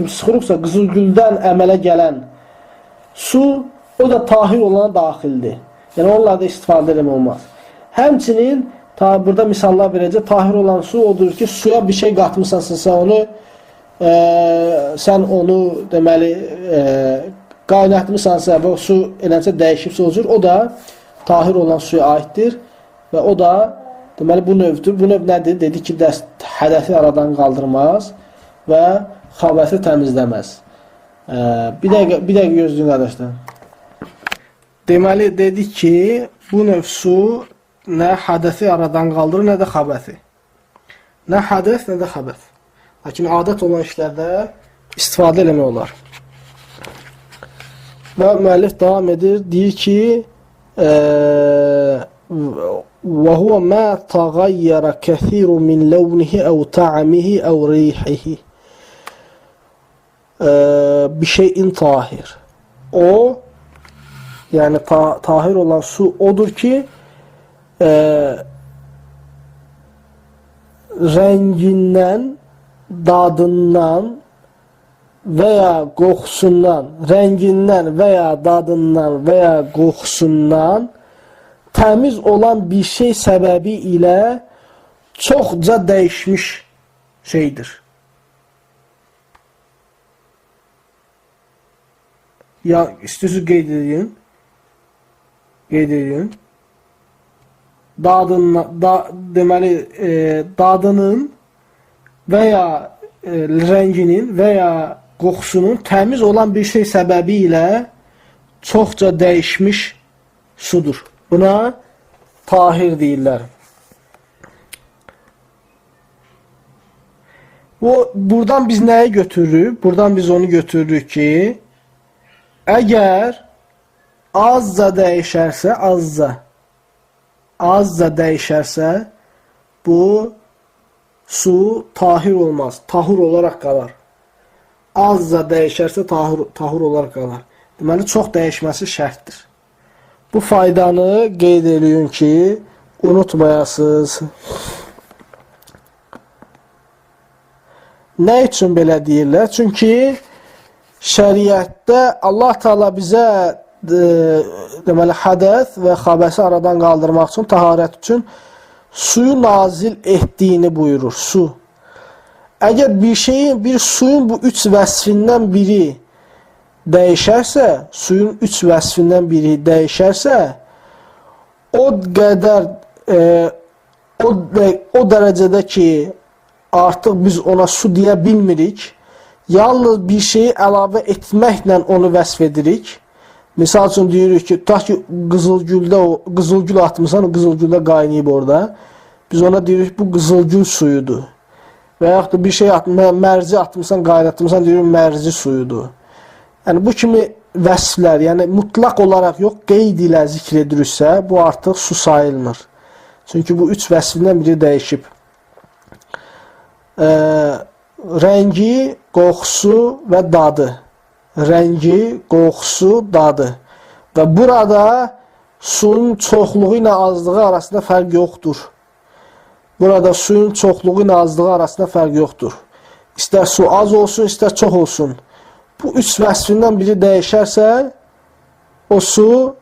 sıxırıqsa, qızılgüldən əmələ gələn su, o da tahir olana daxildir. Yəni, onunla da istifadə eləmək olmaz. Həmçinin, burada misallar verəcək, tahir olan su odur ki, suya bir şey qatmısansa, sən onu deməli, qaynatmısansa və o su eləncə dəyişibsə o cür, o da tahir olan suya aiddir və o da deməli, bu növdür. Bu növ nədir? Dedi ki, hədəsi aradan qaldırmaz və xabəsi təmizləməz. Bir dəqiqə gözləyin qardaşlar. Deməli, dedik ki, bu növ su nə hədəsi aradan qaldırır, nə də xabəsi. Nə hədəs, nə də xabəs. Lakin adət olan işlərdə istifadə eləmək olar. Və müəllif davam edir, deyir ki, وَهُوَ مَا تَغَيَّرَ كَثِيرٌ مِنْ لَوْنِهِ أَوْ طَعَمِهِ أَوْ رِيحِهِ بِشَيْءٍ tahir. O, yəni tahir olan su odur ki, rəngindən, dadından və ya qoxusundan, rəngindən və ya dadından və ya qoxusundan təmiz olan bir şey səbəbi ilə çoxca dəyişmiş şeydir. Ya, istəyirsiniz qeyd edin. Qeyd edin. Dadından, deməli, dadının və ya rənginin və ya qoxusunun təmiz olan bir şey səbəbi ilə çoxca dəyişmiş sudur. Buna tahir deyirlər. Buradan biz nəyi götürürük? Buradan biz onu götürürük ki, əgər azca dəyişərsə, azca dəyişərsə, bu su tahir olmaz. Tahur olaraq qalar. Azca dəyişərsə tahur olaraq qalar. Deməli, çox dəyişməsi şərtdir. Bu faydanı qeyd eləyin ki, unutmayasınız. Nə üçün belə deyirlər? Çünki şəriətdə Allah Teala bizə deməli, hədəs və xabəsi aradan qaldırmaq üçün, taharət üçün suyu nazil etdiyini buyurur. Su. Əgər bir suyun bu üç vəsfindən biri dəyişərsə, suyun üç vəsfindən biri dəyişərsə, O qədər o dərəcədə ki, artıq biz ona su deyə bilmirik. Yalnız bir şeyi əlavə etməklə onu vəsf edirik. Misal üçün deyirik ki, tutaq ki, qızılgüldə qızılgül atmısan, o qızılgüldə qaynayıb orada. Biz ona deyirik, bu qızılgül suyudur. Və yaxud da bir şey mərci atmısan, qaynatmısan, deyirik, mərci suyudur. Yəni, bu kimi vəsflər, yəni mutlaq olaraq yox, qeyd ilə zikr ediriksə, bu artıq su sayılmır. Çünki bu üç vəsfindən biri dəyişib. Rəngi, qoxusu və dadı. Rəngi, qoxusu, dadı. Və burada suyun çoxluğu ilə azlığı arasında fərq yoxdur. Burada suyun çoxluğu ilə azlığı arasında fərq yoxdur. İstər su az olsun, istər çox olsun. Bu üç vəsfindən biri dəyişərsə, o su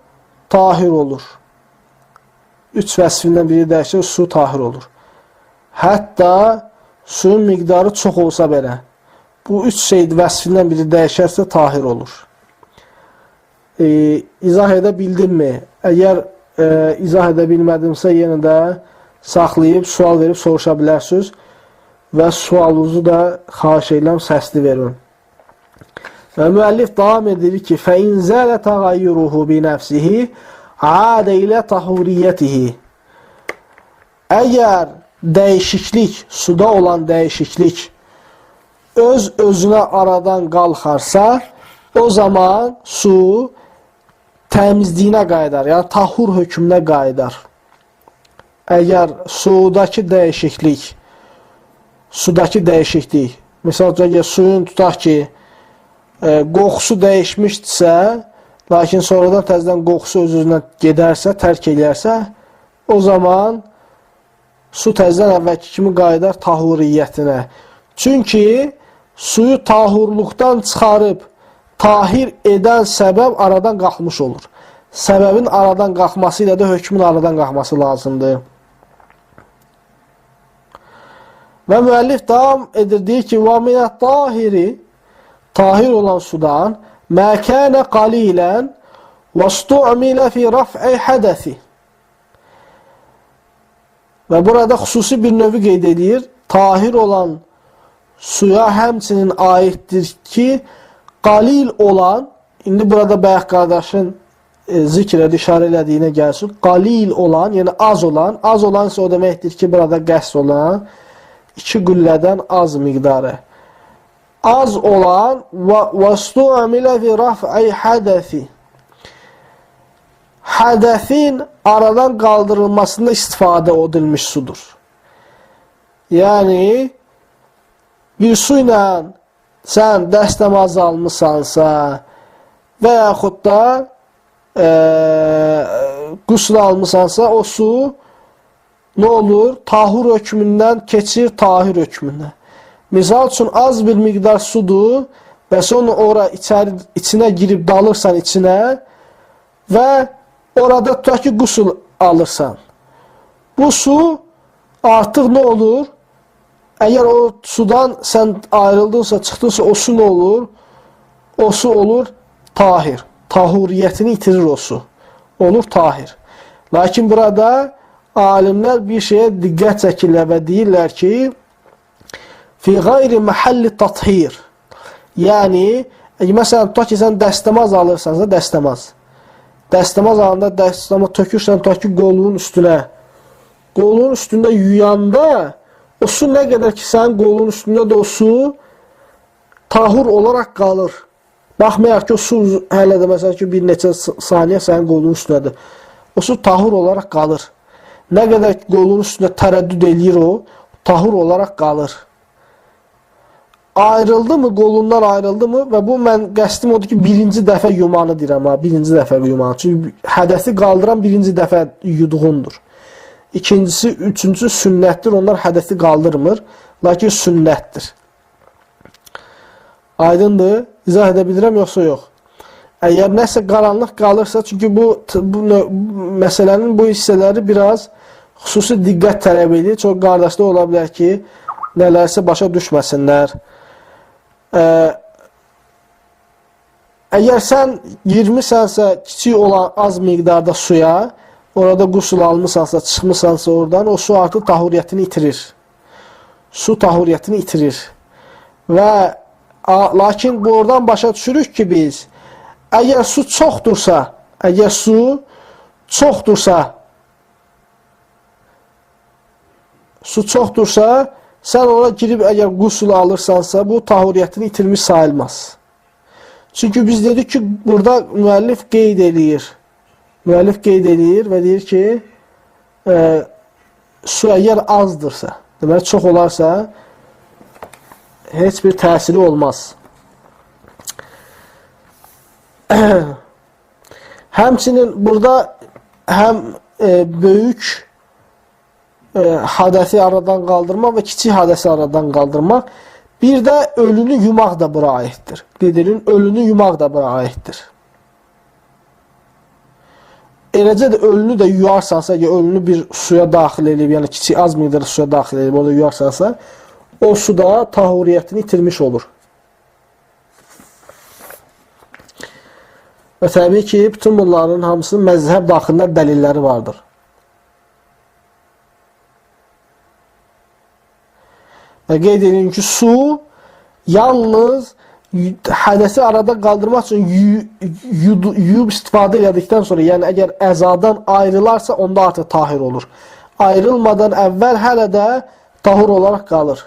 tahir olur. Üç vəsfindən biri dəyişər, su tahir olur. Hətta suyun miqdarı çox olsa belə, bu üç şey vəsfindən biri dəyişərsə tahir olur. İzah edə bildimmi? Əgər izah edə bilmədimsə, yenə də saxlayıb, sual verib soruşa bilərsiniz və sualınızı da xahiş edirəm, səsli verin. Və müəllif davam edir ki, فَاِنْ زَالَ تَغَيُّرُهُ بِنَفْسِهِ عَادَ ilə tahuriyyətihi. Əgər dəyişiklik, suda olan dəyişiklik öz özünə aradan qalxarsa, o zaman su təmizliyinə qayıdar, yəni tahur hökmünə qayıdar. Əgər sudakı dəyişiklik, misal üçün, əgər suyun tutaq ki, qoxusu dəyişmişdirsə, lakin sonradan təzədən qoxusu öz-özünə gedərsə, tərk eləyərsə, o zaman su təzədən əvvəlki kimi qayıdar tahuriyyətinə. Çünki suyu tahurluqdan çıxarıb tahir edən səbəb aradan qalxmış olur. Səbəbin aradan qalxması ilə də hökmün aradan qalxması lazımdır. Və müəllif davam edir, deyir ki, وَمِنَ tahiri, tahir olan sudan مَا كَانَ قَلِيلًا وَاسْتُعْمِلَ فِي رَفْعِ حَدَثِ. Və burada xüsusi bir növü qeyd edir. Tahir olan suya həmçinin aiddir ki, qalil olan, indi burada bayaq qardaşın zikr edə, işarə elədiyinə gəlsin, qalil olan, yəni az olan, az olan isə o deməkdir ki, burada qəsd olan iki qüllədən az miqdarı. Az olan وَاسْتُعْمِلَ فِي رَفْعِ حَدَثِ, hədəfin aradan qaldırılmasında istifadə edilmiş sudur. Yəni, bir su ilə sən dəstəmaz almısansa və yaxud da qüsl almısansa, o su nə olur? Tahur hökmündən keçir tahir hökmünə. Misal üçün, az bir miqdar sudur və sonra ora içinə girib dalırsan içinə və orada tutaq ki, qüsl alırsan. Bu su artıq nə olur? Əgər o sudan sən ayrıldınsa, çıxdınsa, o su nə olur? O su olur tahir. Tahuriyyətini itirir o su. Olur tahir. Lakin burada alimlər bir şeyə diqqət çəkirlər və deyirlər ki, fi qeyri məhalli tathir. Yəni, məsələn, tutaq ki, sən dəstəmaz alırsansa, dəstəmaz. Dəstəmaz alanda dəstəmaz tökürsən, tutaq ki, qolunun üstünə. Qolunun üstündə yuyanda, o su nə qədər ki, sənin qolunun üstündə də o su tahur olaraq qalır. Baxmayaraq ki, o su hələ də məsələn ki, bir neçə saniyə sənin qolunun üstündədir. O su tahur olaraq qalır. Nə qədər ki, qolunun üstündə tərəddüd eləyir o, tahur olaraq qalır. Ayrıldı mı, qolundan ayrıldı mı və bu mən qəsdim odur ki, birinci dəfə yumanı deyirəm, ha, birinci dəfə yumanı. Çünki hədəsi qaldıran birinci dəfə yuduğundur. İkincisi, üçüncüsü sünnətdir. Onlar hədəsi qaldırmır, lakin sünnətdir. Aydındır? İzah edə bilirəm, yoxsa yox? Əgər nəsə qaranlıq qalırsa, çünki bu məsələnin bu hissələri biraz xüsusi diqqət tələb edir. Çox qardaşlar ola bilər ki, nələrsə başa düşməsinlər. Əgər sən girmisənsə kiçik olan az miqdarda suya Orada qusul almısansa, çıxmısansa oradan, o su artıq tahuriyyətini itirir. Su tahuriyyətini itirir. Və lakin bu oradan başa düşürük ki biz, əgər su çoxdursa, su çoxdursa, sən ora girib əgər qusul alırsansa, bu tahuriyyətini itirmiş sayılmaz. Çünki biz dedik ki, burada müəllif qeyd eləyir. Müəllif qeyd eləyir və deyir ki, su əgər azdırsa, deməli çox olarsa, heç bir təsiri olmaz. Həmçinin burada həm böyük hədəsi aradan qaldırmaq və kiçik hədəsi aradan qaldırmaq, bir də ölünü yumaq da bura aiddir. Qeyd edin, ölünü yumaq da bura aiddir. Eləcə də ölünü də yuyarsansa, əgər ölünü bir suya daxil edib, yəni kiçik az miqdarda suya daxil edib, orada yuyarsansa, o su da tahuriyyətini itirmiş olur. Və təbii ki, bütün bunların hamısının məzhəb daxilində dəlilləri vardır. Və qeyd edin ki, su yalnız hədəsi arada qaldırmaq üçün yuyub istifadə elədikdən sonra, yəni əgər əzadan ayrılarsa, onda artıq tahir olur. Ayrılmadan əvvəl hələ də tahur olaraq qalır.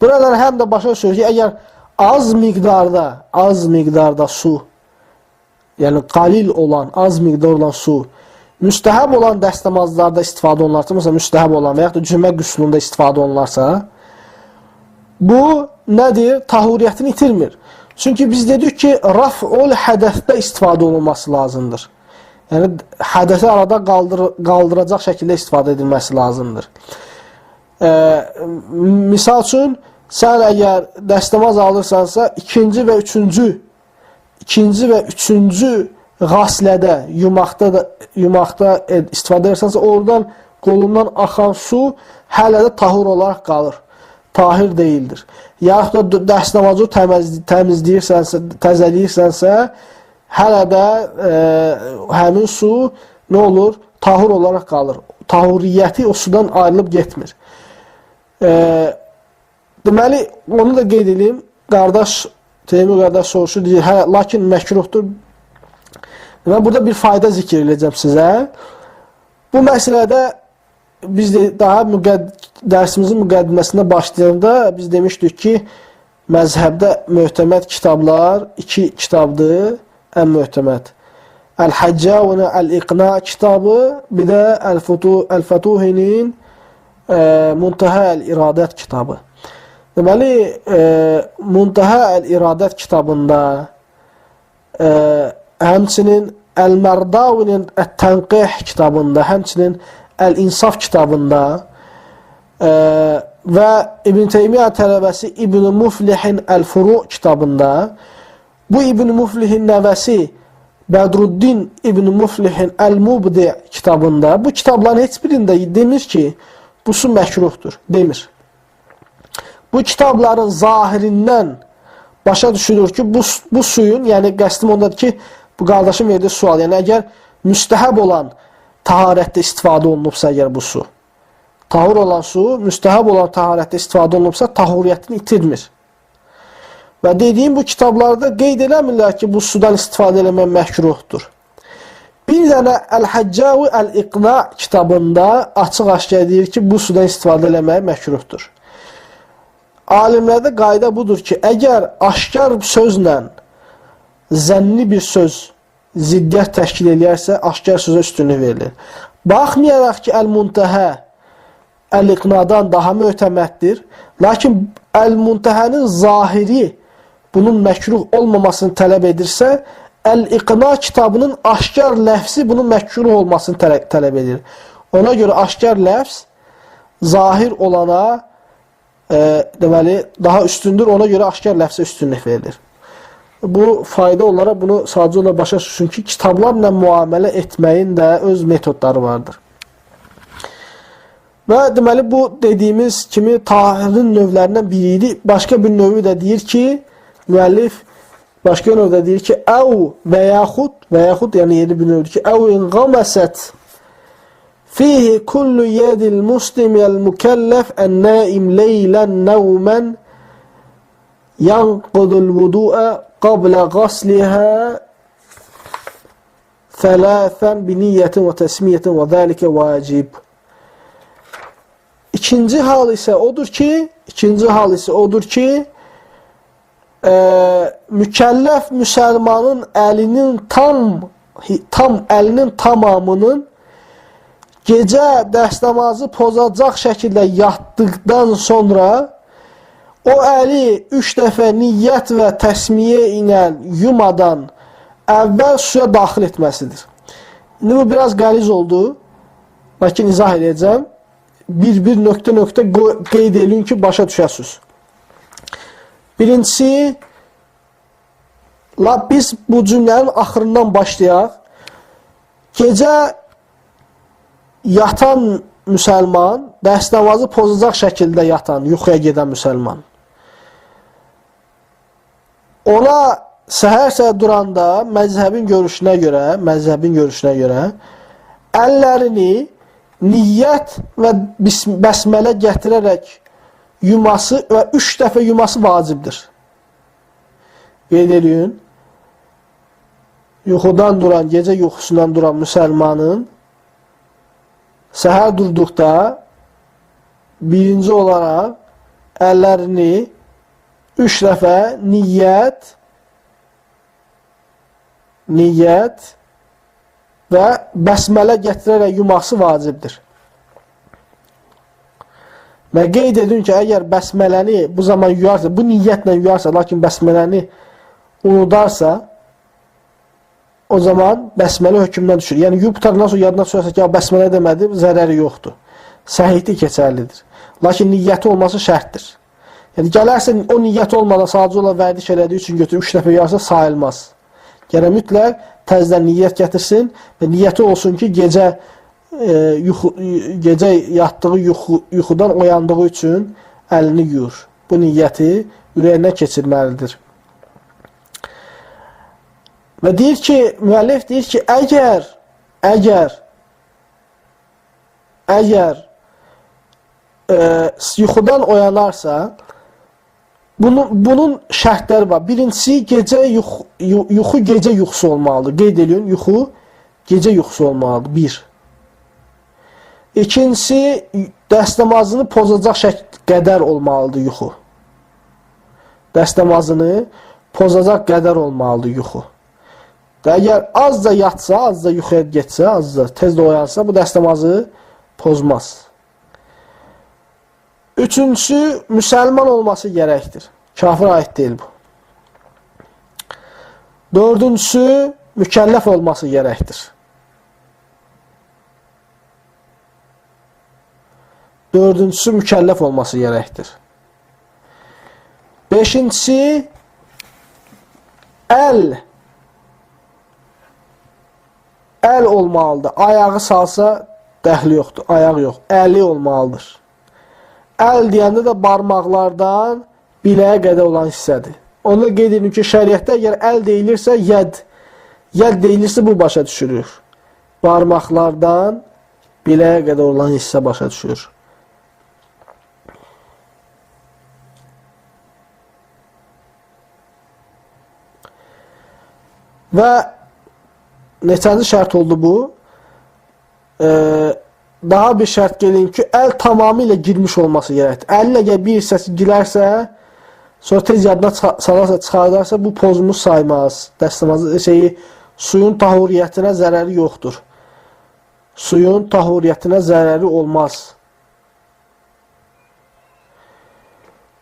Buradan həm də başa düşür ki, əgər az miqdarda su, yəni qalil olan, az miqdar olan su, müstəhəb olan dəstəmazlarda istifadə olunarsa, məsələn, müstəhəb olan və yaxud da cümə qüslunda istifadə olunarsa, bu nədir? Tahuriyyətini itirmir. Çünki biz dedik ki, raf'ul hədəfdə istifadə olunması lazımdır. Yəni, hədəsi arada qaldıracaq şəkildə istifadə edilməsi lazımdır. Misal üçün, sən əgər dəstəmaz alırsansa, ikinci və üçüncü qaslədə, yumaqda istifadə edirsənsə, oradan qolundan axan su hələ də tahur olaraq qalır. Tahir deyildir. Yaxud da dəstəmazı təmizləyirsənsə, təzələyirsənsə, hələ də həmin su nə olur? Tahur olaraq qalır. Tahuriyyəti o sudan ayrılıb getmir. Deməli, onu da qeyd edeyim. Qardaş, Teymur qardaş soruşur, deyir, hə, lakin məkruhdur. Deməli, burada bir fayda zikr edəcəm sizə. Bu məsələdə biz də daha dərsimizin müqəddiməsində başlayanda biz demişdik ki, məzhəbdə möhtəməd kitablar iki kitabdır, ən möhtəməd. Əl-Həccavunə Əl-İqna kitabı, bir də Əl-Fətuhinin Muntəhə Əl-İradət kitabı. Deməli, Muntəhə Əl-İradət kitabında həmçinin Əl-Mərdavinin Ət-Tənqih kitabında, həmçinin Əl-İnsaf kitabında və İbn Teymiyyə tələbəsi İbn Muflihin Əl-Furu kitabında, bu İbn Muflihin nəvəsi Bədruddin İbn Muflihin Əl-Mubdi kitabında, bu kitabların heç birində demir ki, bu su məkruhdur, demir. Bu kitabların zahirindən başa düşülür ki, bu suyun, yəni qəsdim ondadır ki, bu qardaşım verdiyi sual, yəni əgər müstəhəb olan taharətdə istifadə olunubsa, əgər bu su, tahur olan su, müstəhəb olan taharətdə istifadə olunubsa, tahuriyyətini itirmir. Və dediyim bu kitablarda qeyd eləmirlər ki, bu sudan istifadə eləmək məkruhdur. Bir dənə Əl-Həccavi Əl-İqna kitabında açıq-aşkar deyir ki, bu sudan istifadə eləmək məkruhdur. Alimlərdə qayda budur ki, əgər aşkar sözlə zənni bir söz ziddiyyət təşkil eləyərsə, aşkar sözə üstünlük verilir. Baxmayaraq ki, Əl-Muntəhə Əl-İqnadan daha möhtəməddir, lakin Əl-Muntəhənin zahiri bunun məkruh olmamasını tələb edirsə, Əl-İqna kitabının aşkar ləfsi bunun məkruh olmasını tələb edir. Ona görə aşkar ləfs zahir olana deməli, daha üstündür, ona görə aşkar ləfsə üstünlük verilir. Bu fayda olaraq bunu sadəcə olaraq başa düşsün ki, kitablarla müamilə etməyin də öz metodları vardır. Və deməli bu dediyimiz kimi tahirin növlərindən biri idi. Başqa bir növü də deyir ki, müəllif başqa növdə deyir ki, əv və yaxud, yəni yeni bir növdür ki, əv inqaməsət fihi kullu yedil muslimiyel mükəlləf ən-naim leylən nəvmən yanqudul vudu'a qabla qasliha thalathan bi niyyetin və təsmiyyətin və zəlikə vacib. İkinci hal isə odur ki, mükəlləf müsəlmanın əlinin əlinin tamamının gecə dəstəmazı pozacaq şəkildə yatdıqdan sonra o əli 3 dəfə niyyət və təsmiyə ilə yumadan əvvəl suya daxil etməsidir. İndi bu biraz qəliz oldu, lakin izah edəcəm. Bir-bir nöqtə-nöqtə qeyd edin ki, başa düşəsiniz. Birincisi, biz bu cümlənin axırından başlayaq. Gecə yatan müsəlman, dəstəmazı pozacaq şəkildə yatan, yuxuya gedən müsəlman. Ona səhər-səhər duranda məzhəbin görüşünə görə əllərini niyyət və bəsmələ gətirərək yuması və 3 dəfə yuması vacibdir. Qeyd eləyin, yuxudan duran, gecə yuxusundan duran müsəlmanın səhər durduqda birinci olaraq əllərini 3 dəfə niyyət və bəsmələ gətirərək yuması vacibdir. Və qeyd edin ki, əgər bəsmələni bu zaman yuyarsa, bu niyyətlə yuyarsa, lakin bəsmələni unudarsa, o zaman bəsmələ hökmdən düşür. Yəni, yuyub qurtarandan sonra yadına düşərsə ki, bəsmələ demədi, zərəri yoxdur. Səhihlik keçərlidir. Lakin niyyəti olması şərtdir. Yəni, gələrsə o niyyət olmadan sadəcə olaraq vərdiş elədiyi üçün götürüb 3 dəfə yuyarsa sayılmaz. Gərək mütləq təzədən niyyət gətirsin və niyyəti olsun ki, gecə yatdığı yuxudan oyandığı üçün əlini yuyur. Bu niyyəti ürəyindən keçirməlidir. Və deyir ki, müəllif deyir ki, əgər yuxudan oyanarsa, bunun şərtləri var. Birincisi, gecə yuxu gecə yuxusu olmalıdır. Qeyd eləyin, yuxu gecə yuxusu olmalıdır. Bir. İkincisi, dəstəmazını pozacaq qədər olmalıdır yuxu. Dəstəmazını pozacaq qədər olmalıdır yuxu. Əgər azca yatsa, azca yuxuya getsə, azca tez də oyansa, bu dəstəmazı pozmaz. Üçüncüsü, müsəlman olması gərəkdir. Kafir aid deyil bu. Dördüncüsü, mükəlləf olması gərəkdir. Dördüncüsü, mükəlləf olması gərəkdir. Beşincisi, əl olmalıdır. Ayağı salsa dəxli yoxdur. Ayaq yox. Əli olmalıdır. Əl deyəndə də barmaqlardan biləyə qədər olan hissədir. Onu da qeyd edim ki, şəriətdə əgər əl deyilirsə, yəd. Yəd deyilirsə, bu başa düşürür. Barmaqlardan biləyə qədər olan hissə başa düşür. Və neçənci şərt oldu bu? Daha bir şərt gəlin ki, əl tamamilə girmiş olması gərəkdir. Əlin əgər bir hissəsi girərsə, sonra tez yadına salarsa, çıxardarsa, bu pozmuş saymaz. Dəstəmazı, suyun tahuriyyətinə zərəri yoxdur. Suyun tahuriyyətinə zərəri olmaz.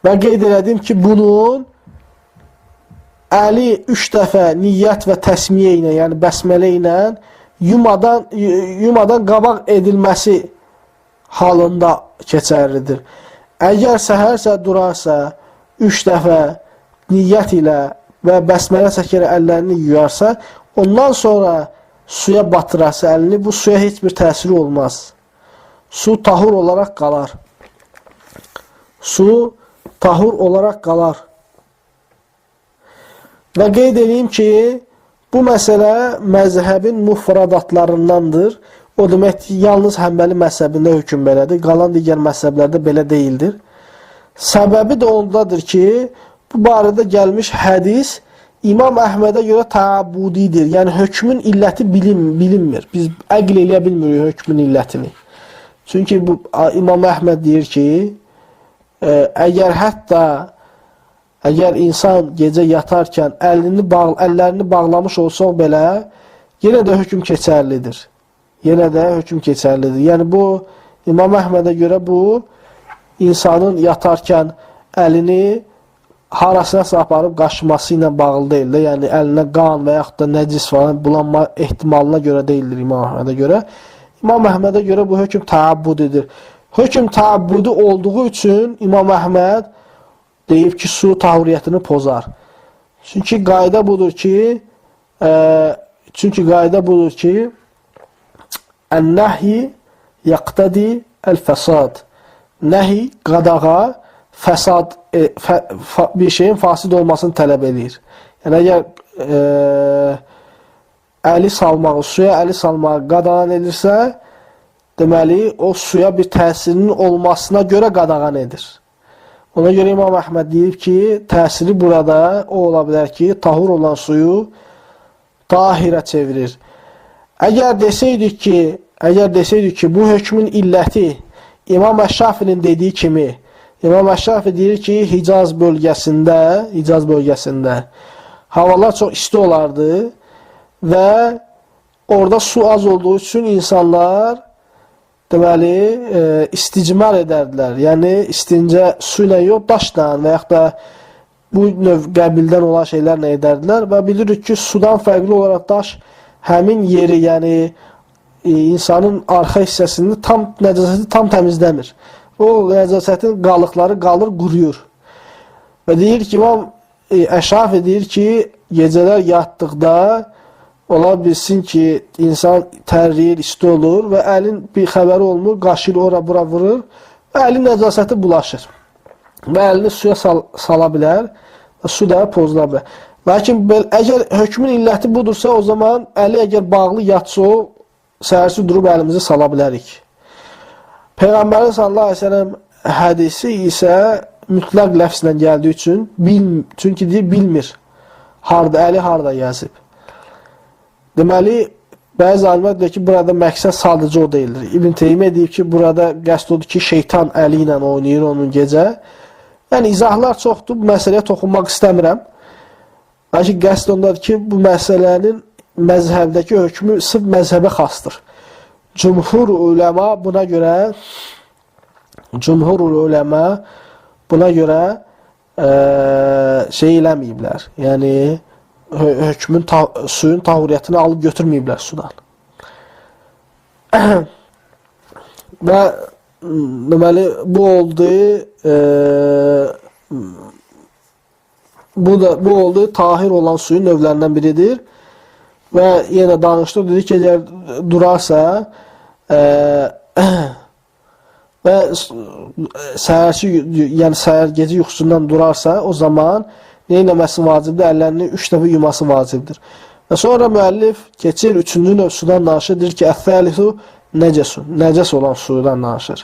Və qeyd elədim ki, bunun əli 3 dəfə niyyət və təsmiyə ilə, yəni bəsmələ ilə yumadan qabaq edilməsi halında keçərlidir. Əgər səhərsə durarsa, 3 dəfə niyyət ilə və bəsmələ çəkərək əllərini yuyarsa, ondan sonra suya batırarsa əlini, bu suya heç bir təsiri olmaz. Su tahur olaraq qalar. Su tahur olaraq qalar. Və qeyd edeyim ki, bu məsələ məzhəbin mufradatlarındandır. O demək ki, yalnız Həmbəli məzhəbində hökm belədir. Qalan digər məzhəblərdə belə deyildir. Səbəbi də ondadır ki, bu barədə gəlmiş hədis İmam Əhmədə görə təabbudidir. Yəni, hökmün illəti bilinmir. Biz əql eləyə bilmirik hökmün illətini. Çünki bu İmam Əhməd deyir ki, əgər hətta əgər insan gecə yatarkən əllərini bağlamış olsaq belə, yenə də hökm keçərlidir. Yenə də hökm keçərlidir. Yəni, bu, İmam Əhmədə görə bu, insanın yatarkən əlini harasınasa aparıb qaşıması ilə bağlı deyil də. Yəni, əlinə qan və yaxud da nəcis falan bulanma ehtimalına görə deyildir İmam Əhmədə görə. İmam Əhmədə görə bu hökm təabbudidir. Hökm təabbudi olduğu üçün İmam Əhməd deyib ki, su tahuriyyətini pozar. Çünki qayda budur ki, Ən-nəhyi yaqtədi əl-fəsad. Nəhi, qadağa, fəsad, bir şeyin fasid olmasını tələb edir. Yəni, əgər əli salmağı, suya əli salmağı qadağan edirsə, deməli, o suya bir təsirinin olmasına görə qadağan edir. Ona görə İmam Əhməd deyib ki, təsiri burada o ola bilər ki, tahur olan suyu tahirə çevirir. Əgər deseydik ki, bu hökmün illəti İmam Əş-Şafinin dediyi kimi, İmam Əş-Şafi deyir ki, Hicaz bölgəsində havalar çox isti olardı və orada su az olduğu üçün insanlar deməli, isticmar edərdilər. Yəni, istincə su ilə yox, daşla və yaxud da bu növ qəbildən olan şeylərlə edərdilər və bilirik ki, sudan fərqli olaraq daş həmin yeri, yəni insanın arxa hissəsini tam, nəcasəti tam təmizləmir. O nəcasətin qalıqları qalır, quruyur. Və deyir ki, İmam Əş-Şafi deyir ki, gecələr yatdıqda ola bilsin ki, insan tərləyir, isti olur və əlin bir xəbəri olmur, qaşıyır, ora bura vurur və əlin nəcasəti bulaşır. Və əlini suya sala bilər və su da pozula bilər. Lakin əgər hökmün illəti budursa, o zaman əli əgər bağlı yatsa, o səhərsi durub əlimizi sala bilərik. Peyğəmbərin sallallahu əleyhi və səlləm hədisi isə mütləq ləfzlə gəldiyi üçün, çünki deyir, bilmir, harda, əli harda gəzib. Deməli, bəzi alimlər deyir ki, burada məqsəd sadəcə o deyildir. İbn Teymiyyə deyib ki, burada qəsd odur ki, şeytan əli ilə oynayır onun gecə. Yəni, izahlar çoxdur, bu məsələyə toxunmaq istəmirəm. Lakin qəsd ondadır ki, bu məsələnin məzhəbdəki hökmü sırf məzhəbə xasdır. Cumhur uləma buna görə şey eləməyiblər. Yəni, hökmün, suyun tahuriyyətini alıb götürməyiblər sudan. Və deməli, bu oldu bu oldu tahir olan suyun növlərindən biridir. Və yenə danışdıq, dedi ki, əgər durarsa və səhərsi, yəni səhər gecə yuxusundan durarsa, o zaman nə eləməsi vacibdir? Əllərini 3 dəfə yuması vacibdir. Və sonra müəllif keçir, 3-cü növ sudan danışır, deyir ki, əs-salisu nəcəsun, nəcəs olan sudan danışır.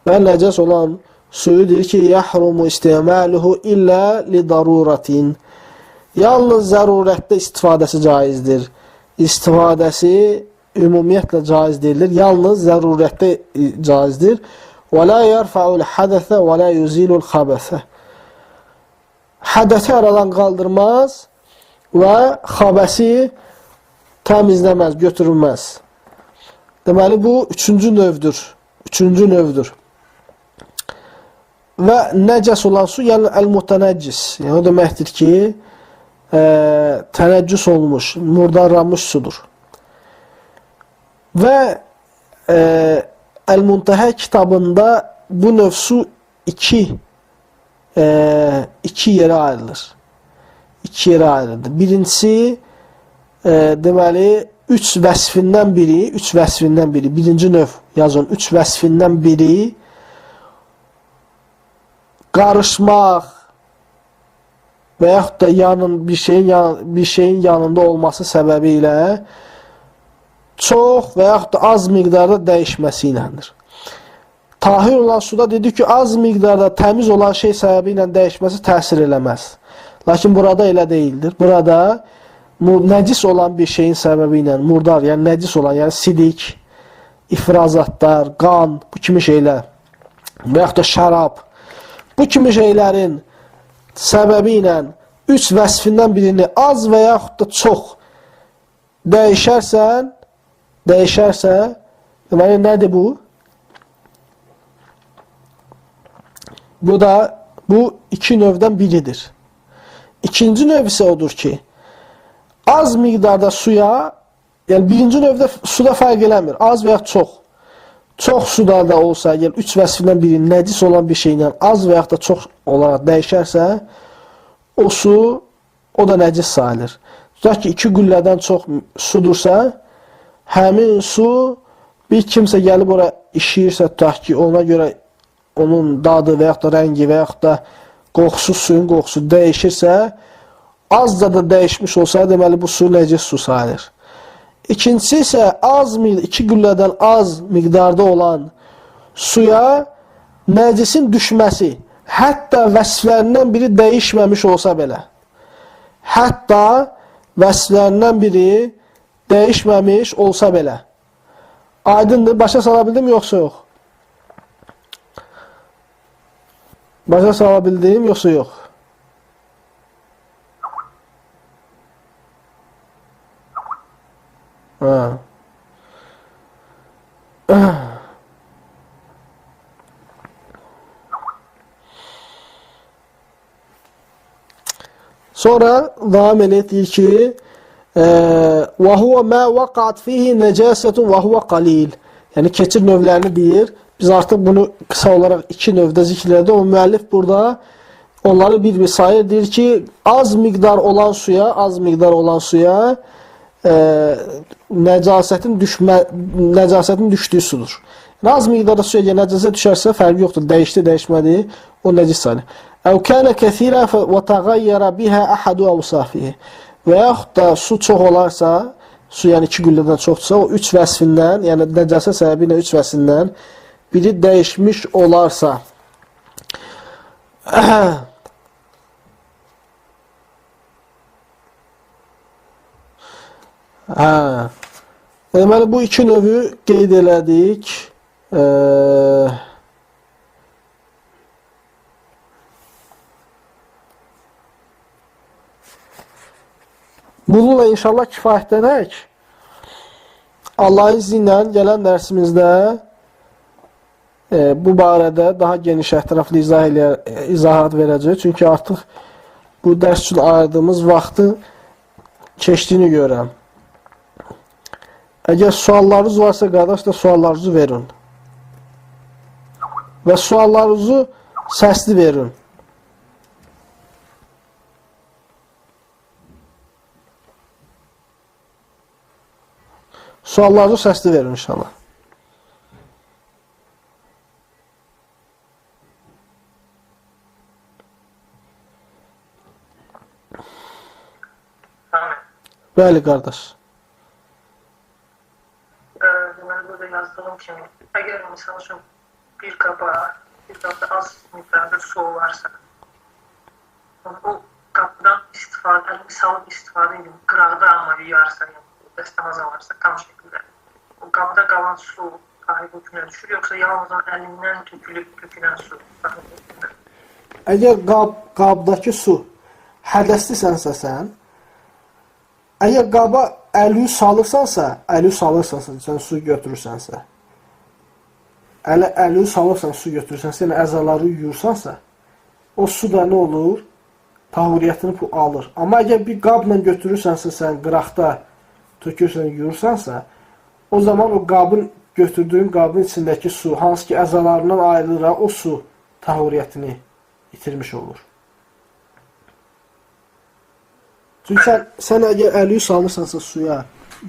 Və nəcəs olan suyu deyir ki, yahrumu istimaluhu illə li daruratin. Yalnız zərurətdə istifadəsi caizdir. İstifadəsi ümumiyyətlə caiz deyilir. Yalnız zərurətdə caizdir. Və la yarfa'ul hədəsə və la yuzilul xabəsə. Hədəsi aradan qaldırmaz və xabəsi təmizləməz, götürülməz. Deməli, bu üçüncü növdür. Üçüncü növdür. Və nəcəs olan su, yəni əl-mütənəccis. Yəni, o deməkdir ki, tənəccüs olmuş, murdarlanmış sudur. Və Əl-Muntəhə kitabında bu növ su iki yerə ayrılır. İki yerə ayrılır. Birincisi, deməli, üç vəsfindən biri, birinci növ yazın, üç vəsfindən biri qarışmaq və yaxud da bir şeyin yanında olması səbəbi ilə çox və yaxud da az miqdarda dəyişməsi iləndir. Tahir olan suda dedi ki, az miqdarda təmiz olan şey səbəbi ilə dəyişməsi təsir eləməz. Lakin burada elə deyildir. Burada nəcis olan bir şeyin səbəbi ilə, murdar, yəni nəcis olan, yəni sidik, ifrazatlar, qan, bu kimi şeylər və yaxud da şərab, bu kimi şeylərin səbəbi ilə üç vəsfindən birini az və yaxud da çox dəyişərsə, deməli, nədir bu? Bu da, bu iki növdən biridir. İkinci növ isə odur ki, az miqdarda suya, yəni birinci növdə suda fərq eləmir, az və ya çox. Çox suda da olsa, yəni üç vəsfindən biri nəcis olan bir şeylə az və yaxud da çox olaraq dəyişərsə, o su, o da nəcis sayılır. Tutaq ki, 2 qüllədən çox sudursa, həmin su bir kimsə gəlib ora işiyirsə, tutaq ki, ona görə onun dadı və yaxud da rəngi və yaxud da qoxusu, suyun qoxusu dəyişirsə, az da dəyişmiş olsa, deməli bu su nəcis su sayılır. İkincisi isə az, 2 qüllədən az miqdarda olan suya nəcisin düşməsi, hətta vəsflərindən biri dəyişməmiş olsa belə, hətta vəsflərindən biri dəyişməmiş olsa belə. Aydındır, başa sala bildim yoxsa yox? Başa sala bildim yoxsa yox? Ha. Sonra davam edir, deyir ki, və huve mə vaqat fihi nəcasətun və huve qalil. Yəni keçir növlərini deyir. Biz artıq bunu qısa olaraq iki növdə zikr elədik. O müəllif burada onları bir-bir sayır. Deyir ki, az miqdar olan suya, nəcasətin düşdüyü sudur. Yəni, az miqdarda suya nəcasət düşərsə fərqi yoxdur. Dəyişdi, dəyişmədi, o nəcis sayılır. Əv kənə kəthirən və təğayyərə bihə əhədu əvsafihi. Və yaxud da su çox olarsa, su yəni 2 qüllədən çoxdursa, o üç vəsfindən, yəni nəcasət səbəbi ilə üç vəsfindən biri dəyişmiş olarsa. Hə. Deməli, bu iki növü qeyd elədik. Bununla inşallah kifayətlənək. Allahın izni ilə gələn dərsimizdə bu barədə daha geniş ətraflı izahat verəcək. Çünki artıq bu dərs üçün ayırdığımız vaxtı keçdiyini görürəm. Əgər suallarınız varsa, qardaş da suallarınızı verin. Və suallarınızı səsli verin. Suallarınızı səsli verin inşallah. Bəli, qardaş. Deməli, burada yazdığım kimi, əgər misal üçün bir qabda az miqdarda su olarsa, o qabdan istifadə, salıb istifadə edib, qıraqda amma yuyarsa, yəni, dəstəmaz alarsa tam şəkildə, o qabda qalan su tahir hökmünə düşür, yoxsa yalnız əlindən tökülüb tökülən su tahir hökmünə? Əgər qabdakı su hədəslisənsə sən, əgər qaba əli salırsansa, sən su götürürsənsə, əli salırsan, su götürürsənsə, yəni əzaları yuyursansa, o su da nə olur? Tahuriyyətini alır. Amma əgər bir qabla götürürsənsə, sən qıraqda tökürsən, yuyursansa, o zaman o qabın, götürdüyün qabın içindəki su, hansı ki əzalarından ayrılır, o su tahuriyyətini itirmiş olur. Çünki sən əgər əli salırsansa suya,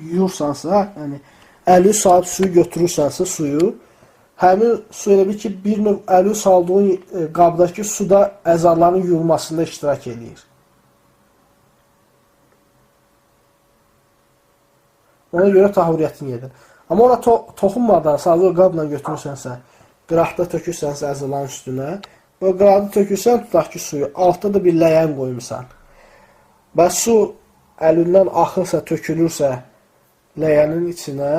yuyursansa, yəni əli salıb suyu götürürsənsə suyu, həmin su elə bil ki, bir növ əli saldığın qabdakı suda əzaların yuyulmasında iştirak eləyir. Ona görə tahuriyyətini gedir. Amma ora toxunmadan sadəcə o qabla götürürsənsə, qıraqda tökürsənsə əzaların üstünə, o qıraqda tökürsən, tutaq ki, suyu, altda da bir ləyən qoymusan. Və su əlindən axırsa, tökülürsə ləyənin içinə,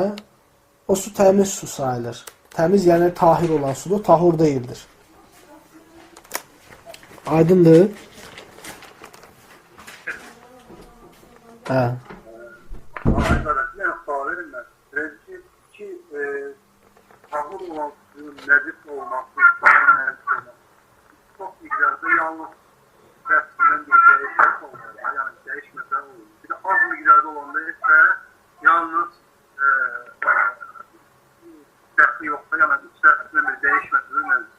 o su təmiz su sayılır. Təmiz, yəni tahir olan sudur, tahur deyildir. Aydındır? Hə. Ki, tahur olan suyun nəcis olması, çox miqdarda yalnız rəsmindən bir dəyişməsi olmalı, yəni dəyişməsə olur. Bir də az miqdarda olanda isə yalnız rəsmi yoxsa, yəni üç rəsmindən bir dəyişməsi də nəcis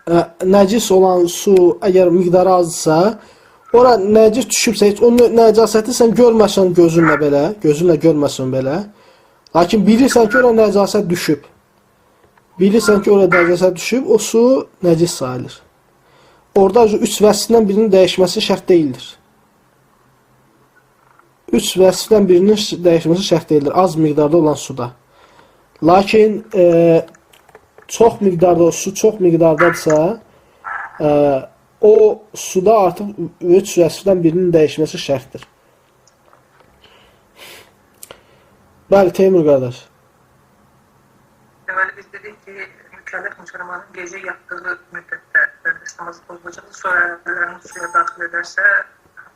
olur. Nəcis olan su əgər miqdarı azdırsa, ora nəcis düşübsə, heç onun nəcasəti sən görməsən gözünlə belə, gözünlə görməsən belə, lakin bilirsən ki, ora nəcasət düşüb. Bilirsən ki, ora nəcasət düşüb, o su nəcis sayılır. Orada üç vəsfdən birinin dəyişməsi şərt deyildir. Üç vəsfdən birinin dəyişməsi şərt deyildir, az miqdarda olan suda. Lakin çox miqdarda, su çox miqdardadırsa, o suda artıq üç vəsfdən birinin dəyişməsi şərtdir. Bəli, Teymur qardaş. Deməli, biz dedik ki, mükəlləf müsəlmanın gecə yatdığı müddətdə əbdəst namazı pozulacaq, sonra əllərini suya daxil edərsə,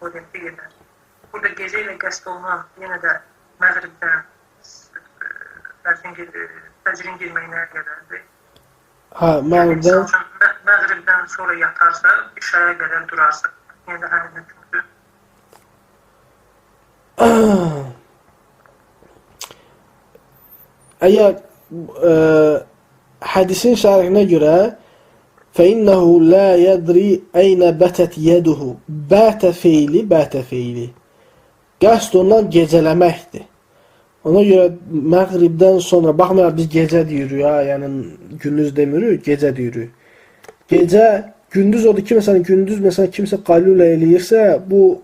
o deməkdə gedər. Burada gecə ilə qəsd olunan yenə də məğribdən fəcrin girməyinə qədərdir. Hə, məğribdən. Məğribdən sonra yatarsa, işaya qədər durarsa, yenə də həmin hökmdür. Əgər hədisin şərhinə görə فَإِنَّهُ لَا يَدْرِي أَيْنَ بَتَتْ يَدُهُ Bətə feili, bətə feili. Qəsd ondan gecələməkdir. Ona görə məğribdən sonra, baxmayaraq biz gecə deyirik, ha, yəni gündüz demirik, gecə deyirik. Gecə, gündüz odur ki, məsələn, gündüz məsələn, kimsə qalulə eləyirsə, bu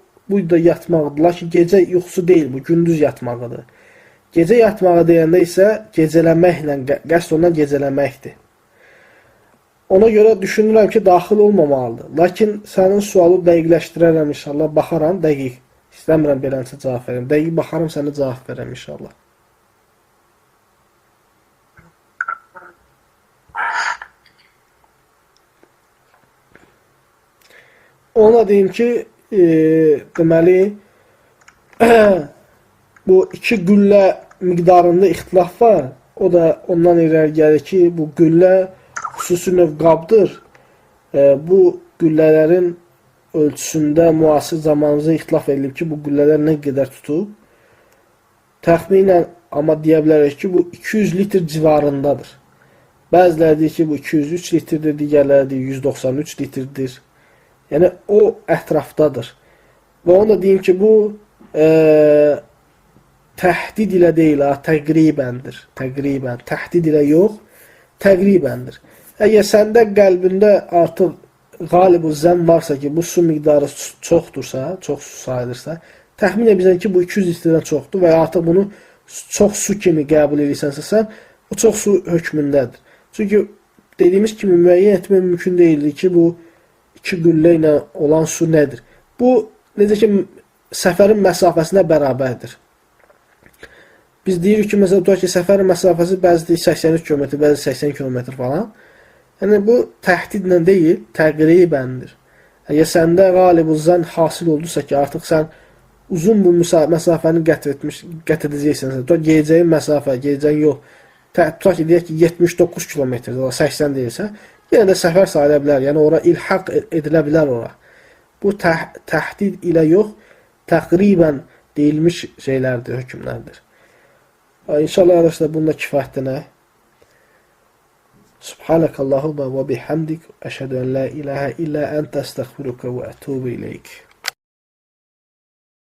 da yatmaqdır. Lakin gecə yuxusu deyil bu, gündüz yatmağıdır. Gecə yatmağı deyəndə isə gecələməklə, qəsd ondan gecələməkdir. Ona görə düşünürəm ki, daxil olmamalıdır. Lakin sənin sualı dəqiqləşdirərəm inşallah, baxaram dəqiq. İstəmirəm beləncə cavab verim. Dəqiq baxaram, sənə cavab verəm inşallah. Ona deyim ki, deməli, bu iki güllə miqdarında ixtilaf var. O da ondan irəli gəlir ki, bu güllə xüsusi növ qabdır. Bu güllələrin ölçüsündə müasir zamanımızda ixtilaf edilib ki, bu güllələr nə qədər tutub. Təxminən, amma deyə bilərik ki, bu 200 litr civarındadır. Bəziləri deyir ki, bu 203 litrdir, digərləri deyir 193 litrdir. Yəni, o ətrafdadır. Və onu da deyim ki, bu təhdid ilə deyil, ha, təqribəndir. Təqribən, təhdid ilə yox, təqribəndir. Əgər səndə qəlbində artıq qalib-ı zənn varsa ki, bu su miqdarı çoxdursa, çox su sayılırsa, təxmin edirsən ki, bu 200 litrdən çoxdur və artıq bunu çox su kimi qəbul edirsənsə sən, o çox su hökmündədir. Çünki dediyimiz kimi müəyyən etmək mümkün deyildi ki, bu iki güllə ilə olan su nədir? Bu, necə ki, səfərin məsafəsinə bərabərdir. Biz deyirik ki, məsələn, tutaq ki, səfərin məsafəsi bəzi deyir 83 km, bəzi 80 km falan. Yəni, bu təhdidlə deyil, təqribəndir. Əgər səndə qalib-ı zənn hasil oldusa ki, artıq sən uzun bu məsafəni qət edəcəksən, tutaq gedəcəyin məsafə, gedəcəyin yol, tutaq ki, deyək ki, 79 kilometrdir, 80 deyilsə, yenə də səfər sayıla bilər, yəni ora ilhaq edilə bilər ora. Bu təhdid ilə yox, təqribən deyilmiş şeylərdir, hökmlərdir. İnşallah arkadaşlar bununla kifayətlənək. Subhanakallahumma və bihamdik, əşhədu ən la ilahə illə əntə əstəğfiruka və ətubu ileyk.